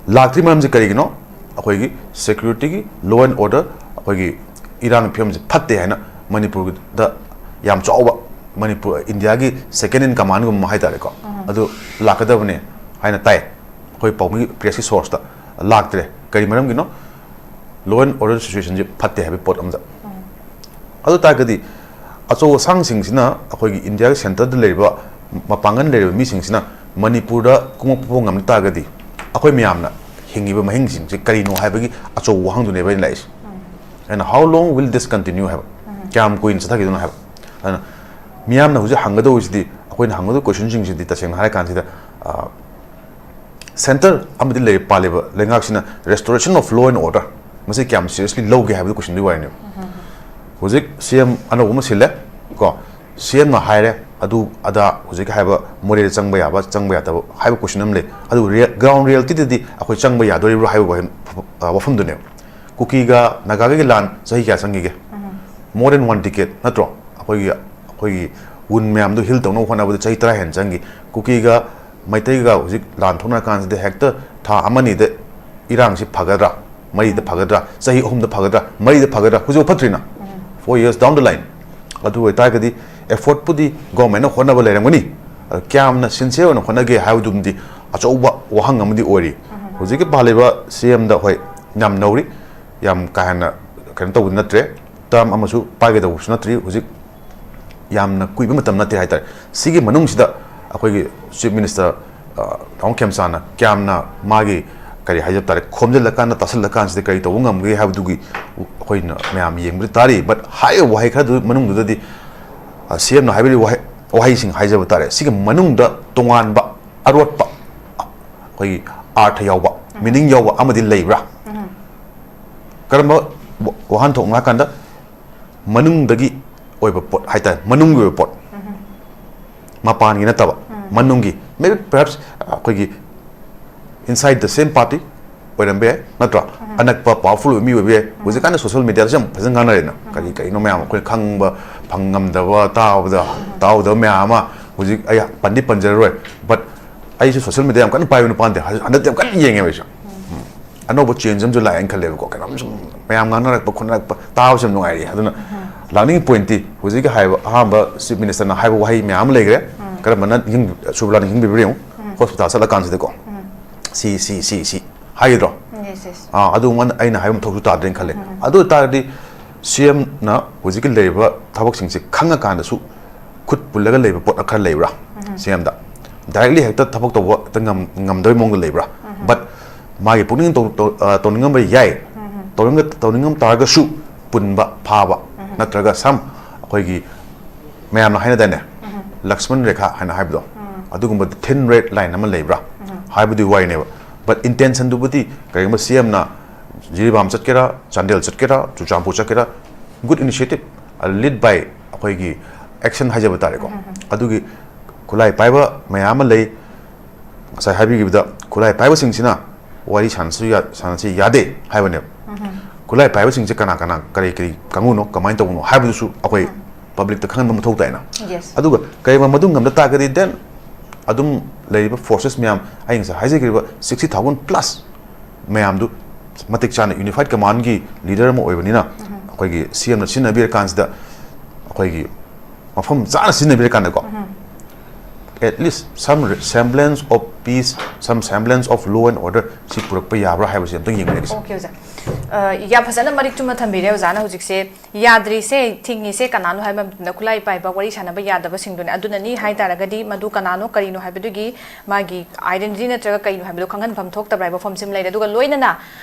ꯂꯥꯛꯇ꯭ꯔꯤ ꯃꯔꯝꯁꯦ ꯀꯔꯤꯒꯤꯅꯣ? ꯑꯩꯈꯣꯏꯒꯤ ꯁꯦꯀ꯭ꯌꯨꯔꯤꯇꯤꯒꯤ, ꯂꯣ ꯑꯦꯟ ꯑꯣꯔꯗꯔ, ꯑꯩꯈꯣꯏꯒꯤ ꯏꯔꯥꯡ ꯐꯤꯕꯝꯁꯦ ꯐꯠꯇꯦ ꯍꯥꯏꯅ ꯃꯅꯤꯄꯨꯔꯗ ꯌꯥꯝ ꯆꯥꯎꯕ, ꯃꯅꯤꯄꯨꯔ, ꯏꯟꯗꯤꯌꯥꯒꯤ second in commandꯒꯨꯝꯕ ꯍꯥꯏ ꯇꯥꯔꯦꯀꯣ, ꯑꯗꯨ ꯂꯥꯛꯀꯗꯕꯅꯦ ꯍꯥꯏꯅ ꯇꯥꯏ꯫ ꯑꯩꯈꯣꯏ ꯄꯥꯎꯃꯤ ꯄ꯭ꯔꯦꯁꯀꯤ ꯁꯣꯔꯁꯇ ꯂꯥꯛꯇ꯭ꯔꯦ꯫ ꯀꯔꯤ ꯃꯔꯝꯒꯤꯅꯣ? ꯂꯣ ꯑꯦꯟ ꯑꯣꯔꯗꯔ ꯁꯤꯆꯨꯋꯦꯁꯟꯁꯦ ꯐꯠꯇꯦ ꯍꯥꯏꯕꯒꯤ ꯄꯣꯠ ꯑꯃꯗ꯫ ꯑꯗꯨ ꯇꯥꯔꯒꯗꯤ ꯑꯆꯧ ꯑꯁꯥꯡꯁꯤꯡꯁꯤꯅ, ꯑꯩꯈꯣꯏꯒꯤ ꯏꯟꯗꯤꯌꯥꯒꯤ ꯁꯦꯟꯇꯔꯗ ꯂꯩꯔꯤꯕ, ꯃꯄꯥꯡꯒꯜ ꯂꯩꯔꯤꯕ ꯃꯤꯁꯤꯡꯁꯤꯅ ꯃꯅꯤꯄꯨꯔꯗ ꯀꯨꯝꯃꯛꯄ ꯉꯝ ꯇꯥꯔꯒꯗꯤ ꯑꯩꯈꯣꯏ ꯃꯌꯥꯝꯅ ꯍꯤꯡꯉꯤꯕ ꯃꯍꯤꯡꯁꯤꯡꯁꯦ ꯀꯔꯤꯅꯣ ꯍꯥꯏꯕꯒꯤ ꯑꯆꯧꯕ ꯋꯥꯍꯪꯗꯨꯅꯦꯕ ꯑꯩꯅ ꯂꯥꯛꯏꯁꯦ꯫ ꯑꯩꯅ, how long will this continue ꯍꯥꯏꯕ, ꯀꯌꯥꯝ ꯀꯨꯏꯅ ꯆꯠꯊꯈꯤꯗꯣꯏꯅꯣ ꯍꯥꯏꯕ꯫ ꯑꯗꯨꯅ ꯃꯤꯌꯥꯝꯅ ꯍꯧꯖꯤꯛ ꯍꯪꯒꯗꯧꯔꯤꯁꯤꯗꯤ, ꯑꯩꯈꯣꯏꯅ ꯍꯪꯒꯗꯧꯕ ꯀꯣꯏꯁꯟꯁꯤꯡꯁꯤꯗꯤ ꯇꯁꯦꯡꯅ ꯍꯥꯏꯔꯀꯥꯟꯁꯤꯗ, ꯑ, ꯁꯦꯟꯇꯔ ꯑꯃꯗꯤ ꯂꯩꯔꯤꯕ, ꯄꯥꯜꯂꯤꯕ ꯂꯩꯉꯥꯛꯁꯤꯅ restoration of law and order ꯃꯁꯤ ꯀꯌꯥꯝ ꯁꯤꯔꯤꯌꯁꯂꯤ ꯂꯧꯒꯦ ꯍꯥꯏꯕꯗꯨ ꯀꯣꯏꯁꯟꯗꯨꯒꯤ ꯋꯥꯔꯤꯅꯦꯕ꯫ ꯍꯧꯖꯤꯛ ꯁꯤ ꯑꯦꯝ ꯑꯅꯧꯕ ꯑꯃ ꯁꯤꯜꯂꯦ ꯀꯣ, ꯁꯤ ꯑꯦꯝꯅ ꯍꯥꯏꯔꯦ ꯑꯗꯨ ꯑꯗꯥ, ꯍꯧꯖꯤꯛ ꯍꯥꯏꯕ ꯃꯣꯔꯦꯗ ꯆꯪꯕ ꯌꯥꯕ, ꯆꯪꯕ ꯌꯥꯗꯕ ꯍꯥꯏꯕ ꯀꯣꯏꯁꯟ ꯑꯃ ꯂꯩ꯫ ꯑꯗꯨ ꯔꯤꯌꯦ-, ꯒ꯭ꯔꯥꯎꯟ ꯔꯤꯌꯦꯂꯤꯇꯤꯗꯗꯤ ꯑꯩꯈꯣꯏ ꯆꯪꯕ ꯌꯥꯗꯣꯔꯤꯕ꯭ꯔꯥ ꯍꯥꯏꯕ ꯋꯥꯍꯪ, ꯑ, ꯋꯥꯐꯝꯗꯨꯅꯦꯕ꯫ ꯀꯨꯀꯤꯒ ꯅꯥꯒꯥꯒꯒꯤ ꯂꯥꯟ ꯆꯍꯤ ꯀꯌꯥ ꯆꯪꯈꯤꯒꯦ? More than one decade ꯅꯠꯇ꯭ꯔꯣ? ꯑꯩꯈꯣꯏꯒꯤ, ꯑꯩꯈꯣꯏꯒꯤ ꯋꯨꯟ ꯃꯌꯥꯝꯗꯨ ꯍꯤꯜ ꯇꯧꯅꯕ ꯍꯣꯠꯅꯕꯗ ꯆꯍꯤ ꯇꯔꯥ ꯍꯦꯟꯅ ꯆꯪꯈꯤ꯫ ꯀꯨꯀꯤꯒ ꯃꯩꯇꯩꯒ ꯍꯧꯖꯤꯛ ꯂꯥꯟ ꯊꯣꯛꯅꯔ ꯀꯥꯟꯁꯤꯗ ꯍꯦꯛꯇ ꯊꯥ ꯑꯃꯅꯤꯗ ꯏꯔꯥꯡꯁꯤ ꯐꯒꯗ꯭ꯔꯥ, ꯃꯔꯤꯗ ꯐꯒꯗ꯭ꯔꯥ, ꯆꯍꯤ ꯑꯍꯨꯝꯗ ꯐꯒꯗ꯭ꯔꯥ, ꯃꯔꯤꯗ ꯐꯒꯗ꯭ꯔꯥ, ꯍꯧꯖꯤꯛ ꯐꯠꯇ꯭ꯔꯤꯅ, four years down the line. ꯑꯗꯨ ꯑꯣꯏꯇꯥꯔꯒꯗꯤ effortꯄꯨꯗꯤ governmentꯅ ꯍꯣꯠꯅꯕ ꯂꯩꯔꯝꯒꯅꯤ, ꯑꯗꯣ ꯀꯌꯥꯝꯅ sincere ꯑꯣꯏꯅ ꯍꯣꯠꯅꯒꯦ ꯍꯥꯏꯕꯗꯨꯃꯗꯤ ꯑꯆꯧꯕ ꯋꯥꯍꯪ ꯑꯃꯗꯤ ꯑꯣꯏꯔꯤ꯫ ꯍꯧꯖꯤꯛꯀꯤ ꯄꯥꯜꯂꯤꯕ CMꯗ ꯍꯣꯏ ꯌꯥꯝ ꯅꯧꯔꯤ, ꯌꯥꯝ ꯀꯥ ꯍꯦꯟꯅ ꯀꯩꯅꯣ ꯇꯧꯕꯗꯤ ꯅꯠꯇ꯭ꯔꯦ, term ꯑꯃꯁꯨ ꯄꯥꯏꯒꯗꯧꯕꯁꯨ ꯅꯠꯇ꯭ꯔꯤ, ꯍꯧꯖꯤꯛ ꯌꯥꯝꯅ ꯀꯨꯏꯕ ꯃꯇꯝ ꯅꯠꯇꯦ ꯍꯥꯏꯇꯥꯔꯦ꯫ ꯁꯤꯒꯤ ꯃꯅꯨꯡꯁꯤꯗ ꯑꯩꯈꯣꯏꯒꯤ Chief Minister, ꯑ, ꯇꯥꯃꯣ ꯈꯦꯝꯆꯥꯟꯅ ꯀꯌꯥꯝꯅ ꯃꯥꯒꯤ, ꯀꯔꯤ ꯍꯥꯏꯖꯕ ꯇꯥꯔꯦ, ꯈꯣꯝꯖꯤꯜꯂꯀꯥꯟꯗ, ꯇꯥꯁꯤꯜꯂꯀꯥꯟꯁꯤꯗ ꯀꯔꯤ ꯇꯧꯕ ꯉꯝꯒꯦ ꯍꯥꯏꯕꯗꯨꯒꯤ ꯑꯩꯈꯣꯏꯅ ꯃꯌꯥꯝ ꯌꯦꯡꯕꯗꯤ ꯇꯥꯔꯤ꯫ But ꯍꯥꯏꯔꯤꯕ ꯋꯥꯍꯩ ꯈꯔꯗꯨ ꯃꯅꯨꯡꯗꯨꯗꯗꯤ, ꯑ, CMꯅ ꯍꯥꯏꯕꯤꯔꯤꯕ ꯋꯥꯍꯩ, ꯋꯥꯍꯩꯁꯤꯡ ꯍꯥꯏꯖꯕ ꯇꯥꯔꯦ, ꯁꯤꯒꯤ ꯃꯅꯨꯡꯗ ꯇꯣꯉꯥꯟꯕ ꯑꯔꯣꯠꯄ ꯑꯩꯈꯣꯏꯒꯤ ꯑꯥꯔꯊ ꯌꯥꯎꯕ, meaning ꯌꯥꯎꯕ ꯑꯃꯗꯤ ꯂꯩꯕ꯭ꯔꯥ? ꯀꯔꯝꯕ ꯋꯥ-, ꯋꯥꯍꯟꯊꯣꯛꯅꯣ ꯍꯥꯏ ꯀꯥꯟꯗ, ꯃꯅꯨꯡꯗꯒꯤ ꯑꯣꯏꯕ ꯄꯣꯠ ꯍꯥꯏꯇꯥꯔꯦ, ꯃꯅꯨꯡꯒꯤ ꯑꯣꯏꯕ ꯄꯣꯠ, ꯃꯄꯥꯟꯒꯤ ꯅꯠꯇꯕ, ꯃꯅꯨꯡꯒꯤ, maybe perhaps ꯑꯩꯈꯣꯏꯒꯤ inside the same party ꯑꯣꯏꯔꯝꯕ ꯌꯥꯏ, ꯅꯠꯇ꯭ꯔꯥ? ꯑꯅꯛꯄ powerful ꯑꯣꯏꯕ ꯃꯤ ꯑꯣꯏꯕ ꯌꯥꯏ꯫ ꯍꯧꯖꯤꯛꯀꯥꯟꯗꯤ social mediaꯗꯁꯨ ꯌꯥꯝ ꯐꯖꯅ ꯉꯥꯡꯅꯔꯦꯅ, ꯀꯔꯤ ꯀꯔꯤꯅꯣ ꯃꯌꯥꯝ ꯑꯩꯈꯣꯏꯅ ꯈꯪꯕ ꯐꯪ ꯉꯝꯗꯕ, ꯇꯥꯕꯗ ꯇꯥꯍꯧꯗꯕ ꯃꯌꯥꯝ ꯑꯃ ꯍꯧꯖꯤꯛ ꯑꯩ ꯄꯟꯗꯤ ꯄꯟꯖꯔꯔꯣꯏ, but ꯑꯩꯁꯨ social media ꯌꯥꯝ ꯀꯟꯅ ꯄꯥꯏꯕ ꯅꯨꯄꯥ ꯅꯠꯇꯦ, ꯍꯟꯗꯛꯇꯤ ꯌꯥꯝ ꯀꯟꯅ ꯌꯦꯡꯉꯦꯕ ꯑꯩꯁꯨ꯫ ꯎꯝ꯫ ꯑꯅꯧꯕ change ꯑꯃꯁꯨ ꯂꯥꯛꯑꯦꯅ ꯈꯜꯂꯦꯕꯀꯣ, ꯀꯩꯅꯣꯝ ꯁꯨꯝ ꯃꯌꯥꯝ ꯉꯥꯡꯅꯔꯛꯄ ꯈꯣꯠꯅꯔꯛꯄ ꯇꯥꯕꯁꯨ ꯌꯥꯝ ꯅꯨꯡꯉꯥꯏꯔꯤ꯫ ꯑꯗꯨꯅ ꯂꯥꯛꯅꯤꯡꯉꯤ pointꯇꯤ ꯍꯧꯖꯤꯛꯀꯤ ꯍꯥꯏꯕ ꯑꯍꯥꯟꯕ Chief Ministerꯅ ꯍꯥꯏꯕ ꯋꯥꯍꯩ ꯃꯌꯥꯝ ꯑꯃ ꯂꯩꯈ꯭ꯔꯦ, ꯀꯔꯝꯕꯅ ꯅꯤꯡꯁꯤꯡ-, ꯁꯨꯕꯂꯥꯅ ꯅꯤꯡꯁꯤꯡꯕꯤꯕ꯭ꯔꯥ ꯌꯦꯡꯉꯨ꯫ Hospital ꯆꯠꯂꯀꯥꯟꯁꯤꯗꯀꯣ, ꯁꯤ ꯁꯤ ꯁꯤ ꯁꯤ ꯍꯥꯏꯒꯗ꯭ꯔꯣ? ꯑꯥ, ꯑꯗꯨ ꯑꯩꯅ ꯍꯥꯏꯕ ꯃꯊꯧꯁꯨ ꯇꯥꯗ꯭ꯔꯦꯅ ꯈꯜꯂꯦ꯫ ꯑꯗꯨ ꯑꯣꯏꯇꯥꯔꯗꯤ CMꯅ ꯍꯧꯖꯤꯛꯀꯤ ꯂꯩꯔꯤꯕ ꯊꯕꯛꯁꯤꯡꯁꯦ ꯈꯪꯉꯀꯥꯟꯗꯁꯨ ꯈꯨꯠ ꯄꯨꯜꯂꯒ ꯂꯩꯕ ꯄꯣꯠ ꯈꯔ ꯂꯩꯕ꯭ꯔꯥ? CMꯗ directly ꯍꯦꯛꯇ ꯊꯕꯛ ꯇꯧꯕ ꯍꯦꯛꯇ ꯉꯝ-, ꯉꯝꯗꯕꯩ ꯃꯑꯣꯡꯗ ꯂꯩꯕ꯭ꯔꯥ? But ꯃꯥꯒꯤ ꯄꯨꯛꯅꯤꯡ ꯇꯧ-, ꯇꯧ-, ꯑ, ꯇꯧꯅꯤꯡꯉꯝꯕ ꯌꯥꯏ꯫ ꯇꯧꯅꯤꯡ-, ꯇꯧꯅꯤꯡꯉꯝ ꯇꯥꯔꯒꯁꯨ ꯄꯨꯟꯕ ꯐꯥꯕ, ꯅꯠꯇ꯭ꯔꯒ some ꯑꯩꯈꯣꯏꯒꯤ ꯃꯌꯥꯝꯅ ꯍꯥꯏꯅꯗꯥꯏꯅꯦ, ꯂꯛꯁꯃꯟ ꯔꯦꯈꯥ ꯍꯥꯏꯅ ꯍꯥꯏꯕꯗꯣ, ꯑꯗꯨꯒꯨꯝꯕ thin red line ꯑꯃ ꯂꯩꯕ꯭ꯔꯥ ꯍꯥꯏꯕꯗꯨꯒꯤ ꯋꯥꯔꯤꯅꯦꯕ꯫ But intentionꯗꯨꯕꯨꯗꯤ ꯀꯔꯤꯒꯨꯝꯕ CMꯅ ꯖꯤꯔꯤꯕꯥꯝ ꯆꯠꯀꯦꯔꯥ, ꯆꯥꯟꯗꯦꯜ ꯆꯠꯀꯦꯔꯥ, ꯆꯨꯔꯆꯥꯟꯄꯨꯔ ꯆꯠꯀꯦꯔꯥ, good initiative, lead by ꯑꯩꯈꯣꯏꯒꯤ action ꯍꯥꯏꯖꯕ ꯇꯥꯔꯦꯀꯣ꯫ ꯑꯗꯨꯒꯤ ꯈꯨꯠꯂꯥꯏ ꯄꯥꯏꯕ ꯃꯌꯥꯝ ꯑꯃ ꯂꯩ꯫ ꯉꯁꯥꯏ ꯍꯥꯏꯕꯤꯈꯤꯕꯗ ꯈꯨꯠꯂꯥꯏ ꯄꯥꯏꯕꯁꯤꯡꯁꯤꯅ ꯋꯥꯔꯤ ꯁꯥꯟꯅꯁꯨ ꯌꯥ-, ꯁꯥꯟꯅꯁꯤ ꯌꯥꯗꯦ ꯍꯥꯏꯕꯅꯦꯕ꯫ ꯈꯨꯠꯂꯥꯏ ꯄꯥꯏꯕꯁꯤꯡꯁꯦ ꯀꯅꯥ ꯀꯅꯥ, ꯀꯔꯤ ꯀꯔꯤ ꯀꯥꯡꯕꯨꯅꯣ, ꯀꯃꯥꯏꯅ ꯇꯧꯕꯅꯣ ꯍꯥꯏꯕꯗꯨꯁꯨ ꯑꯩꯈꯣꯏ publicꯇ ꯈꯪꯍꯟꯕ ꯃꯊꯧ ꯇꯥꯏꯅ꯫ Yes. ꯑꯗꯨꯒ ꯀꯔꯤꯒꯨꯝꯕ ꯃꯗꯨ ꯉꯝꯗ ꯇꯥꯔꯒꯗꯤ then ꯑꯗꯨꯝ ꯂꯩꯔꯤꯕ forces ꯃꯌꯥꯝ, ꯑꯩ ꯉꯁꯥꯏ ꯍꯥꯏꯖꯈ꯭ꯔꯤꯕ sixty thousand plus ꯃꯌꯥꯝꯗꯨ ꯃꯇꯤꯛ ꯆꯥꯅ unified commandꯒꯤ leader ꯑꯃ ꯑꯣꯏꯕꯅꯤꯅ, ꯑꯩꯈꯣꯏꯒꯤ CMꯅ ꯁꯤꯖꯤꯟꯅꯕꯤꯔꯀꯥꯟꯁꯤꯗ, ꯑꯩꯈꯣꯏꯒꯤ ꯃꯐꯝ ꯆꯥꯅ ꯁꯤꯖꯤꯟꯅꯕꯤꯔꯀꯥꯟꯗꯀꯣ, at least some semblance of peace, some semblance of law and order ꯁꯤ ꯄꯨꯔꯛꯄ ꯌꯥꯕ꯭ꯔꯥ ꯍꯥꯏꯕꯁꯤ ꯑꯝꯇꯪ ꯌꯦꯡꯃꯤꯟꯅꯒꯦꯁꯦ꯫ Okay, ꯑꯣꯖꯥ꯫ ꯑ, ꯌꯥꯝ ꯐꯖꯅ ꯃꯔꯤꯛ ꯆꯨꯝꯅ ꯊꯝꯕꯤꯔꯦ ꯑꯣꯖꯥꯅ꯫ ꯍꯧꯖꯤꯛꯁꯦ ꯌꯥꯗ꯭ꯔꯤꯁꯦ, ꯊꯤꯡꯉꯤꯁꯦ ꯀꯅꯥꯅꯣ ꯍꯥꯏꯕ ꯃꯇꯝꯗ ꯈꯨꯠꯂꯥꯏ ꯄꯥꯏꯕ ꯋꯥꯔꯤ ꯁꯥꯟꯅꯕ ꯌꯥꯗꯕꯁꯤꯡꯗꯨꯅꯦ꯫ ꯑꯗꯨꯅꯅꯤ ꯍꯥꯏ ꯇꯥꯔꯒꯗꯤ ꯃꯗꯨ ꯀꯅꯥꯅꯣ ꯀꯔꯤꯅꯣ ꯍꯥꯏꯕꯗꯨꯒꯤ ꯃꯥꯒꯤ identity ꯅꯠꯇ꯭ꯔꯒ ꯀꯩꯅꯣ ꯍꯥꯏꯕꯗꯨ ꯈꯪꯍꯟꯐꯝ ꯊꯣꯛꯇꯕ꯭ꯔꯥ ꯍꯥꯏꯕ ꯋꯥꯐꯝꯁꯤꯃ ꯂꯩꯔꯦ꯫ ꯑꯗꯨꯒ ꯂꯣꯏꯅꯅ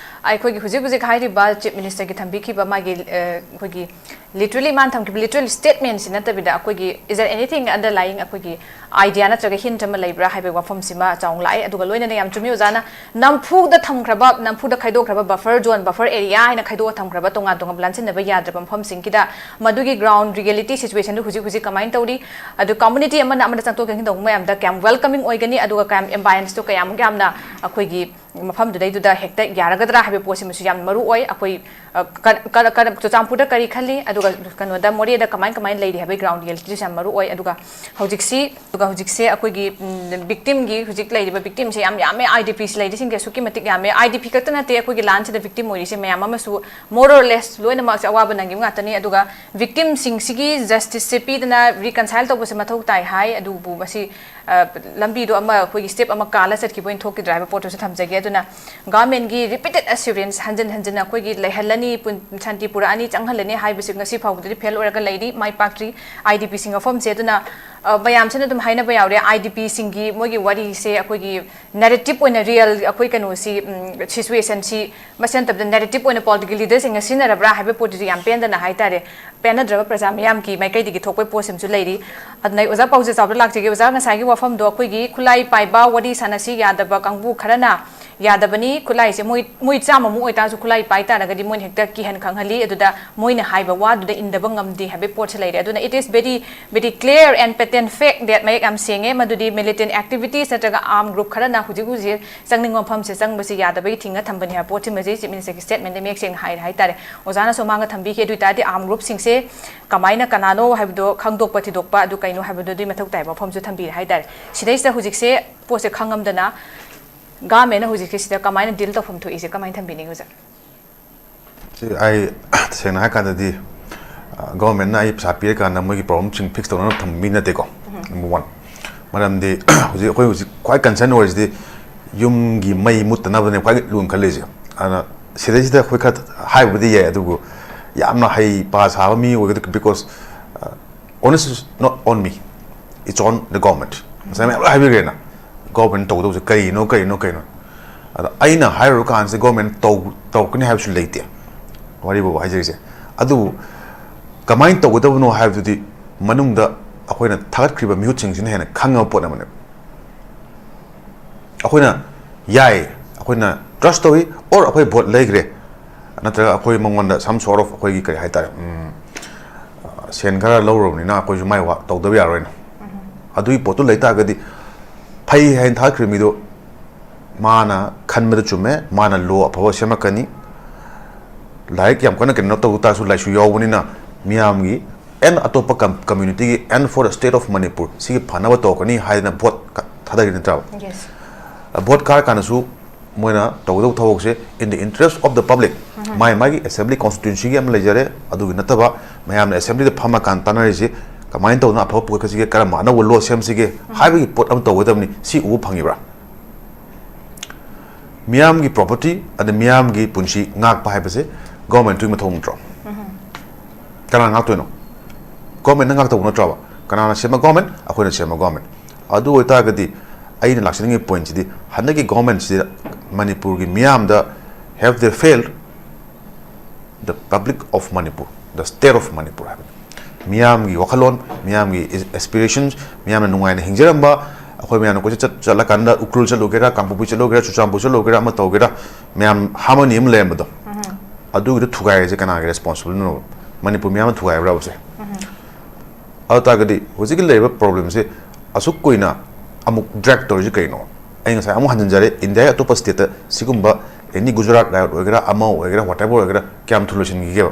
ꯑꯩꯈꯣꯏꯒꯤ ꯍꯧꯖꯤꯛ ꯍꯧꯖꯤꯛ ꯍꯥꯏꯔꯤꯕ Chief Ministerꯒꯤ ꯊꯝꯕꯤꯈꯤꯕ ꯃꯥꯒꯤ, ꯑ, ꯑꯩꯈꯣꯏꯒꯤ literally ꯃꯥꯅ ꯊꯝꯈꯤꯕ literal statementꯁꯤ ꯅꯠꯇꯕꯤꯗ, ꯑꯩꯈꯣꯏꯒꯤ is there anything underlying, ꯑꯩꯈꯣꯏꯒꯤ idea ꯅꯠꯇ꯭ꯔꯒ hint ꯑꯃ ꯂꯩꯕ꯭ꯔꯥ ꯍꯥꯏꯕꯒꯤ ꯋꯥꯐꯝꯁꯤꯃ ꯆꯥꯎꯅ ꯂꯥꯛꯑꯦ꯫ ꯑꯗꯨꯒ ꯂꯣꯏꯅꯅ ꯌꯥꯝ ꯆꯨꯝꯃꯤ ꯑꯣꯖꯥꯅ, ꯅꯝꯐꯨꯗ ꯊꯝꯈ꯭ꯔꯕ, ꯅꯝꯐꯨꯗ ꯈꯥꯏꯗꯣꯛꯈ꯭ꯔꯕ buffer zone, buffer area ꯍꯥꯏꯅ ꯈꯥꯏꯗꯣꯛꯑ ꯊꯝꯈ꯭ꯔꯕ ꯇꯣꯉꯥꯟ ꯇꯣꯉꯥꯟꯕ ꯂꯥꯟꯁꯤꯟꯅꯕ ꯌꯥꯗ꯭ꯔꯕ ꯃꯐꯝꯁꯤꯡꯒꯤꯗ ꯃꯗꯨꯒꯤ ground reality situationꯗꯨ ꯍꯧꯖꯤꯛ ꯍꯧꯖꯤꯛ ꯀꯃꯥꯏꯅ ꯇꯧꯔꯤ, ꯑꯗꯨ community ꯑꯃꯅ ꯑꯃꯗ ꯆꯪꯊꯣꯛ ꯆꯪꯁꯤꯟ ꯇꯧꯕ ꯃꯌꯥꯝꯗ ꯀꯌꯥꯝ welcoming ꯑꯣꯏꯒꯅꯤ, ꯑꯗꯨꯒ ꯀꯌꯥꯝ ambienceꯇꯨ ꯀꯌꯥꯃꯨꯛ ꯌꯥꯝꯅ ꯑꯩꯈꯣꯏꯒꯤ ꯃꯐꯝꯗꯨꯗꯩꯗꯨꯗ ꯍꯦꯛꯇ ꯌꯥꯔꯒꯗ꯭ꯔꯥ ꯍꯥꯏꯕ ꯄꯣꯠꯁꯤꯃꯁꯨ ꯌꯥꯝ ꯃꯔꯨ ꯑꯣꯏ꯫ ꯑꯩꯈꯣꯏ, ꯑ, ꯀ-, ꯀ-, ꯀ-, ꯆꯨꯔꯆꯥꯟꯄꯨꯔꯗ ꯀꯔꯤ ꯈꯜꯂꯤ, ꯑꯗꯨꯒ ꯀꯩꯅꯣꯗ ꯃꯣꯔꯦꯗ ꯀꯃꯥꯏ ꯀꯃꯥꯏꯅ ꯂꯩꯔꯤ ꯍꯥꯏꯕꯒꯤ ground realityꯁꯨ ꯌꯥꯝ ꯃꯔꯨ ꯑꯣꯏ꯫ ꯑꯗꯨꯒ ꯍꯧꯖꯤꯛꯁꯤ, ꯑꯗꯨꯒ ꯍꯧꯖꯤꯛꯁꯦ ꯑꯩꯈꯣꯏꯒꯤ, ꯎꯝ, victimꯒꯤ, ꯍꯧꯖꯤꯛ ꯂꯩꯔꯤꯕ victimꯁꯦ ꯌꯥꯝ ꯌꯥꯝꯃꯦ, IDPs ꯂꯩꯔꯤꯁꯤꯡꯁꯦ ꯑꯁꯨꯛꯀꯤ ꯃꯇꯤꯛ ꯌꯥꯝꯃꯦ꯫ IDP ꯈꯛꯇ ꯅꯠꯇꯦ, ꯑꯩꯈꯣꯏꯒꯤ ꯂꯥꯟꯁꯤꯗ victim ꯑꯣꯏꯔꯤꯁꯦ ꯃꯌꯥꯝ ꯑꯃꯁꯨ more or less ꯂꯣꯏꯅꯃꯛꯁꯦ ꯑꯋꯥꯕ ꯅꯪꯈꯤꯕ ꯉꯥꯛꯇꯅꯤ꯫ ꯑꯗꯨꯒ victimꯁꯤꯡꯁꯤꯒꯤ justiceꯁꯦ ꯄꯤꯗꯅ reconcile ꯇꯧꯕꯁꯦ ꯃꯊꯧ ꯇꯥꯏ ꯍꯥꯏ꯫ ꯑꯗꯨꯕꯨ ꯃꯁꯤ ꯑ, ꯂꯝꯕꯤꯗꯣ ꯑꯃ ꯑꯩꯈꯣꯏꯒꯤ step ꯑꯃ ꯀꯥꯜꯂ ꯆꯠꯈꯤꯕ ꯑꯣꯏꯅ ꯊꯣꯛꯈꯤꯗ꯭ꯔꯥ ꯍꯥꯏꯕ ꯄꯣꯠꯇꯨꯁꯨ ꯊꯝꯖꯒꯦ꯫ ꯑꯗꯨꯅ governmentꯒꯤ repeated assurance, ꯍꯟꯖꯤꯟ ꯍꯟꯖꯤꯟꯅ ꯑꯩꯈꯣꯏꯒꯤ ꯂꯩꯍꯜꯂꯅꯤ, ꯄꯨꯟ-, ꯁꯥꯟꯇꯤ ꯄꯨꯔꯛꯑꯅꯤ, ꯆꯪꯍꯜꯂꯅꯤ ꯍꯥꯏꯕꯁꯤ ꯉꯁꯤ ꯐꯥꯎꯕꯗꯗꯤ fail ꯑꯣꯏꯔꯒ ꯂꯩꯔꯤ, ꯃꯥꯏ ꯄꯥꯛꯇ꯭ꯔꯤ IDPꯁꯤꯡ ꯃꯐꯝꯁꯦ꯫ ꯑꯗꯨꯅ, ꯑ, ꯃꯌꯥꯝꯁꯤꯅ ꯑꯗꯨꯝ ꯍꯥꯏꯅꯕ ꯌꯥꯎꯔꯦ, IDPꯁꯤꯡꯒꯤ ꯃꯣꯏꯒꯤ ꯋꯥꯔꯤꯁꯦ ꯑꯩꯈꯣꯏꯒꯤ narrative ꯑꯣꯏꯅ real ꯑꯩꯈꯣꯏ ꯀꯩꯅꯣꯁꯤ, ꯎꯝ, situationꯁꯤ ꯃꯁꯤ ꯅꯠꯇꯕꯗ narrative ꯑꯣꯏꯅ political leaderꯁꯤꯡꯅ ꯁꯤꯖꯤꯟꯅꯔꯕ꯭ꯔꯥ ꯍꯥꯏꯕ ꯄꯣꯠꯇꯨꯁꯨ ꯌꯥꯝ ꯄꯦꯟꯗꯅ ꯍꯥꯏꯇꯥꯔꯦ, ꯄꯦꯟꯅꯗ꯭ꯔꯕ ꯄ꯭ꯔꯖꯥ ꯃꯤꯌꯥꯝꯒꯤ ꯃꯥꯏꯀꯩꯗꯒꯤ ꯊꯣꯛꯄ ꯄꯣꯠꯁꯤꯃꯁꯨ ꯂꯩꯔꯤ꯫ ꯑꯗꯨꯅ ꯑꯩ ꯑꯣꯖꯥ ꯄꯥꯎꯖꯦ ꯆꯥꯎꯗ ꯂꯥꯛꯆꯒꯦ꯫ ꯑꯣꯖꯥ, ꯉꯁꯥꯏꯒꯤ ꯋꯥꯐꯝꯗꯣ ꯑꯩꯈꯣꯏꯒꯤ ꯈꯨꯠꯂꯥꯏ ꯄꯥꯏꯕ ꯋꯥꯔꯤ ꯁꯥꯟꯅꯁꯤ ꯌꯥꯗꯕ ꯀꯥꯡꯕꯨ ꯈꯔꯅ ꯌꯥꯗꯕꯅꯤ, ꯈꯨꯠꯂꯥꯏꯁꯦ ꯃꯣꯏ, ꯃꯣꯏ ꯆꯥꯝꯃꯃꯨꯛ ꯑꯣꯏꯇꯥꯔꯁꯨ ꯈꯨꯠꯂꯥꯏ ꯄꯥꯏ ꯇꯥꯔꯒꯗꯤ ꯃꯣꯏꯅ ꯍꯦꯛꯇ ꯀꯤꯍꯟ ꯈꯪꯍꯜꯂꯤ, ꯑꯗꯨꯗ ꯃꯣꯏꯅ ꯍꯥꯏꯕ ꯋꯥꯗꯨꯗ ꯏꯟꯗꯕ ꯉꯝꯗꯦ ꯍꯥꯏꯕꯒꯤ ꯄꯣꯠꯁꯦ ꯂꯩꯔꯦ꯫ ꯑꯗꯨꯅ it is very, very clear and pat-, ꯇꯦꯟꯐꯦꯛ ꯗꯦꯠ ꯃꯌꯦꯛ ꯌꯥꯝ ꯁꯦꯡꯉꯦ, ꯃꯗꯨꯗꯤ militant activities ꯅꯠꯇ꯭ꯔꯒ arm group ꯈꯔꯅ ꯍꯧꯖꯤꯛ ꯍꯧꯖꯤꯛ ꯆꯪꯅꯤꯡꯕ ꯃꯐꯝꯁꯦ ꯆꯪꯕꯁꯤ ꯌꯥꯗꯕꯒꯤ ꯊꯤꯡꯉ ꯊꯝꯕꯅꯤ ꯍꯥꯏꯕ ꯄꯣꯠꯁꯤꯃꯁꯤ Chief Minister ꯒꯤ statement ꯗ ꯃꯌꯦꯛ ꯁꯦꯡꯅ ꯍꯥꯏꯔꯦ ꯍꯥꯏꯇꯥꯔꯦ꯫ ꯑꯣꯖꯥꯅꯁꯨ ꯃꯥꯡꯗ ꯊꯝꯕꯤꯈꯤ꯫ ꯑꯗꯨ ꯑꯣꯏꯇꯥꯔꯗꯤ arm group ꯁꯤꯡꯁꯦ ꯀꯃꯥꯏꯅ, ꯀꯅꯥꯅꯣ ꯍꯥꯏꯕꯗꯣ ꯈꯪꯗꯣꯛꯄ, ꯊꯤꯗꯣꯛꯄ, ꯑꯗꯨ ꯀꯩꯅꯣ ꯍꯥꯏꯕꯗꯨꯗꯤ ꯃꯊꯧ ꯇꯥꯏ ꯋꯥꯐꯝꯁꯨ ꯊꯝꯕꯤꯔꯦ ꯍꯥꯏꯇꯥꯔꯦ꯫ ꯁꯤꯗꯩꯁꯤꯗ ꯍꯧꯖꯤꯛꯁꯦ ꯄꯣꯠꯁꯦ ꯈꯪꯉꯝꯗꯅ government ꯅ ꯍꯧꯖꯤꯛꯁꯦ ꯁꯤꯗ ꯀꯃꯥꯏꯅ deal ꯇꯧꯐꯝ ꯊꯣꯛꯏꯁꯦ ꯀꯃꯥꯏꯅ ꯊꯝꯕꯤꯅꯤꯡꯉꯤ ꯑꯣꯖꯥ? ꯁꯤ ꯑꯩ ꯇꯁꯦꯡꯅ ꯍꯥꯏꯔꯀꯥꯟꯗꯗꯤ, ꯑ, government ꯅ ꯑꯩ ꯄꯩꯁꯥ ꯄꯤꯔꯀꯥꯟꯗ ꯃꯣꯏꯒꯤ problem ꯁꯤꯡ fix ꯇꯧꯅꯕ ꯊꯝꯕ ꯃꯤ ꯅꯠꯇꯦꯀꯣ꯫ Number one꯫ ꯃꯔꯝꯗꯤ ꯍꯧꯖꯤꯛ ꯑꯩꯈꯣꯏ ꯍꯧꯖꯤꯛ ꯈ꯭ꯋꯥꯏ concern ꯑꯣꯏꯔꯤꯁꯤꯗꯤ ꯌꯨꯝꯒꯤ ꯃꯩ ꯃꯨꯠꯇꯅꯕꯅꯦ ꯈ꯭ꯋꯥꯏ ꯂꯨꯅ ꯈꯜꯂꯤꯁꯦ꯫ ꯑꯗꯨꯅ ꯁꯤꯗꯩꯁꯤꯗ ꯑꯩꯈꯣꯏ ꯈꯔ ꯍꯥꯏꯕꯕꯨꯗꯤ ꯌꯥꯏ, ꯑꯗꯨꯕꯨ ꯌꯥꯝꯅ ꯍꯩ ꯄꯥ ꯁꯥꯕ ꯃꯤ ꯑꯣꯏꯒꯗ, because, ꯑ, onus is not on me, it's on the government꯫ ꯉꯁꯥꯏ ꯃꯌꯥꯝ ꯂꯣꯏ ꯍꯥꯏꯕꯤꯈ꯭ꯔꯦꯅ, government ꯇꯧꯒꯗꯧꯕꯁꯦ ꯀꯔꯤꯅꯣ, ꯀꯔꯤꯅꯣ, ꯀꯔꯤꯅꯣ꯫ ꯑꯗ ꯑꯩꯅ ꯍꯥꯏꯔꯨꯔ ꯀꯥꯟꯁꯤꯗ government ꯇꯧ-, ꯇꯧꯔꯛꯀꯅꯤ ꯍꯥꯏꯕꯁꯨ ꯂꯩꯇꯦ, ꯋꯥꯔꯤ ꯐꯥꯎꯕ ꯍꯥꯏꯖꯔꯤꯁꯦ꯫ ꯑꯗꯨꯕꯨ ꯀꯃꯥꯏꯅ ꯇꯧꯒꯗꯕꯅꯣ ꯍꯥꯏꯕꯗꯨꯗꯤ ꯃꯅꯨꯡꯗ ꯑꯩꯈꯣꯏꯅ ꯊꯥꯒꯠꯈ꯭ꯔꯤꯕ ꯃꯤꯍꯨꯠꯁꯤꯡꯁꯤꯅ ꯍꯦꯟꯅ ꯈꯪꯉꯕ ꯄꯣꯠ ꯑꯃꯅꯦꯕ꯫ ꯑꯩꯈꯣꯏꯅ ꯌꯥꯏ, ꯑꯩꯈꯣꯏꯅ trust ꯇꯧꯏ, or ꯑꯩꯈꯣꯏ vote ꯂꯩꯈ꯭ꯔꯦ, ꯅꯠꯇ꯭ꯔꯒ ꯑꯩꯈꯣꯏ ꯃꯉꯣꯟꯗ some sort of ꯑꯩꯈꯣꯏꯒꯤ ꯀꯔꯤ ꯍꯥꯏꯇꯥꯔꯦ, ꯎꯝ, ꯁꯦꯟ ꯈꯔ ꯂꯧꯔꯨꯔꯕꯅꯤꯅ ꯑꯩꯈꯣꯏꯁꯨ ꯃꯥꯏ ꯋꯥ ꯇꯧꯗꯕ ꯌꯥꯔꯣꯏꯅ꯫ ꯑꯗꯨꯒꯤ ꯄꯣꯠꯇꯨ ꯂꯩꯇꯥꯔꯒꯗꯤ ꯐꯩ ꯍꯥꯏꯅ ꯊꯥꯒꯠꯈ꯭ꯔꯤꯕ ꯃꯤꯗꯣ ꯃꯥꯅ ꯈꯟꯕꯗ ꯆꯨꯝꯃꯦ, ꯃꯥꯅ law ꯑꯐꯕ ꯁꯦꯝꯃꯛꯀꯅꯤ꯫ ꯂꯥꯏꯔꯤꯛ ꯌꯥꯝ ꯀꯟꯅ ꯀꯩꯅꯣ ꯇꯧ ꯇꯥꯔꯁꯨ ꯂꯥꯏꯁꯨ ꯌꯥꯎꯕꯅꯤꯅ ꯃꯤꯌꯥꯝꯒꯤ and ꯑꯇꯣꯞꯄ com-, community ꯒꯤ and for the state of Manipur ꯁꯤꯒꯤ ꯐꯅꯕ ꯇꯧꯔꯛꯀꯅꯤ ꯍꯥꯏꯗꯅ vote ꯀ-, ꯊꯥꯗꯔꯤ ꯅꯠꯇ꯭ꯔꯕ? Yes. Vote ꯀꯥꯔꯀꯥꯟꯗꯁꯨ ꯃꯣꯏꯅ ꯇꯧꯒꯗꯧꯕ ꯊꯕꯛꯁꯦ in the interest of the public, ꯃꯥꯏ ꯃꯥꯒꯤ assembly constituency ꯒꯤ ꯑꯃ ꯂꯩꯖꯔꯦ, ꯑꯗꯨꯒꯤ ꯅꯠꯇꯕ ꯃꯌꯥꯝꯅ assembly ꯗ ꯐꯝꯃꯀꯥꯟꯗ ꯇꯥꯟꯅꯔꯤꯁꯤ ꯀꯃꯥꯏꯅ ꯇꯧꯗꯅ ꯑꯐꯕ ꯄꯨꯈꯠꯀꯁꯤꯒꯦ, ꯀꯔꯝꯕ ꯑꯅꯧꯕ law ꯁꯦꯝꯁꯤꯒꯦ ꯍꯥꯏꯕꯒꯤ ꯄꯣꯠ ꯑꯃ ꯇꯧꯒꯗꯕꯅꯤ꯫ ꯁꯤ ꯎꯕ ꯐꯪꯉꯤꯕ꯭ꯔꯥ? ꯃꯤꯌꯥꯝꯒꯤ property ꯑꯗ ꯃꯤꯌꯥꯝꯒꯤ ꯄꯨꯟꯁꯤ ꯉꯥꯛꯄ ꯍꯥꯏꯕꯁꯦ government ꯇꯨꯒꯤ ꯃꯊꯧ ꯅꯠꯇ꯭ꯔꯣ? ꯀꯅꯥ ꯉꯥꯛꯇꯣꯏꯅꯣ? Government ꯅ ꯉꯥꯛꯇꯧꯕ ꯅꯠꯇ꯭ꯔꯕ? ꯀꯅꯥꯅ ꯁꯦꯝꯕ government? ꯑꯩꯈꯣꯏꯅ ꯁꯦꯝꯕ government꯫ ꯑꯗꯨ ꯑꯣꯏꯇꯥꯔꯒꯗꯤ ꯑꯩꯅ ꯂꯥꯛꯆꯅꯤꯡꯉꯤ point ꯁꯤꯗꯤ ꯍꯟꯗꯛꯀꯤ government ꯁꯤꯗ ꯃꯅꯤꯄꯨꯔꯒꯤ ꯃꯤꯌꯥꯝꯗ have they failed the public of Manipur, the state of Manipur ꯍꯥꯏꯕꯅꯤ꯫ ꯃꯤꯌꯥꯝꯒꯤ ꯋꯥꯈꯜꯂꯣꯟ, ꯃꯤꯌꯥꯝꯒꯤ is-, aspirations, ꯃꯤꯌꯥꯝꯅ ꯅꯨꯡꯉꯥꯏꯅ ꯍꯤꯡꯖꯔꯝꯕ, ꯑꯩꯈꯣꯏ ꯃꯌꯥꯝꯅ ꯀꯣꯏꯆꯠ ꯆꯠ-, ꯆꯠꯂꯀꯥꯟꯗ ꯎꯈ꯭ꯔꯨꯜ ꯆꯠꯂꯨꯒꯦꯔꯥ, ꯀꯥꯡꯄꯣꯛꯄꯤ ꯆꯠꯂꯨꯒꯦꯔꯥ, ꯆꯨꯔꯆꯥꯟꯄꯨꯔ ꯆꯠꯂꯨꯒꯦꯔꯥ, ꯑꯃ ꯇꯧꯒꯦꯔꯥ, ꯃꯌꯥꯝ harmony ꯑꯃ ꯂꯩꯔꯝꯕꯗꯣ, ꯑꯗꯨꯒꯤꯗꯣ ꯊꯨꯒꯥꯏꯔꯤꯁꯦ ꯀꯅꯥꯒꯤ responsible ꯅꯣ? ꯃꯅꯤꯄꯨꯔ ꯃꯤꯌꯥꯝꯅ ꯊꯨꯒꯥꯏꯕ꯭ꯔꯕꯁꯦ? ꯑꯗꯨ ꯇꯥꯔꯒꯗꯤ ꯍꯧꯖꯤꯛꯀꯤ ꯂꯩꯔꯤꯕ problemꯁꯦ ꯑꯁꯨꯛ ꯀꯨꯏꯅ ꯑꯃꯨꯛ drag ꯇꯧꯔꯤꯁꯤ ꯀꯩꯅꯣ? ꯑꯩ ꯉꯁꯥꯏ ꯑꯃꯨꯛ ꯍꯟꯖꯤꯟꯖꯔꯦ, ꯏꯟꯗꯤꯌꯥꯒꯤ ꯑꯇꯣꯞꯄ stateꯇ ꯁꯤꯒꯨꯝꯕ any Gujarat riot ꯑꯣꯏꯒꯦꯔꯥ, ꯑꯃ ꯑꯣꯏꯒꯦꯔꯥ, whatever ꯑꯣꯏꯒꯦꯔꯥ, ꯀꯌꯥꯝ ꯊꯨꯅ ꯂꯣꯏꯁꯤꯟꯈꯤꯒꯦꯕ?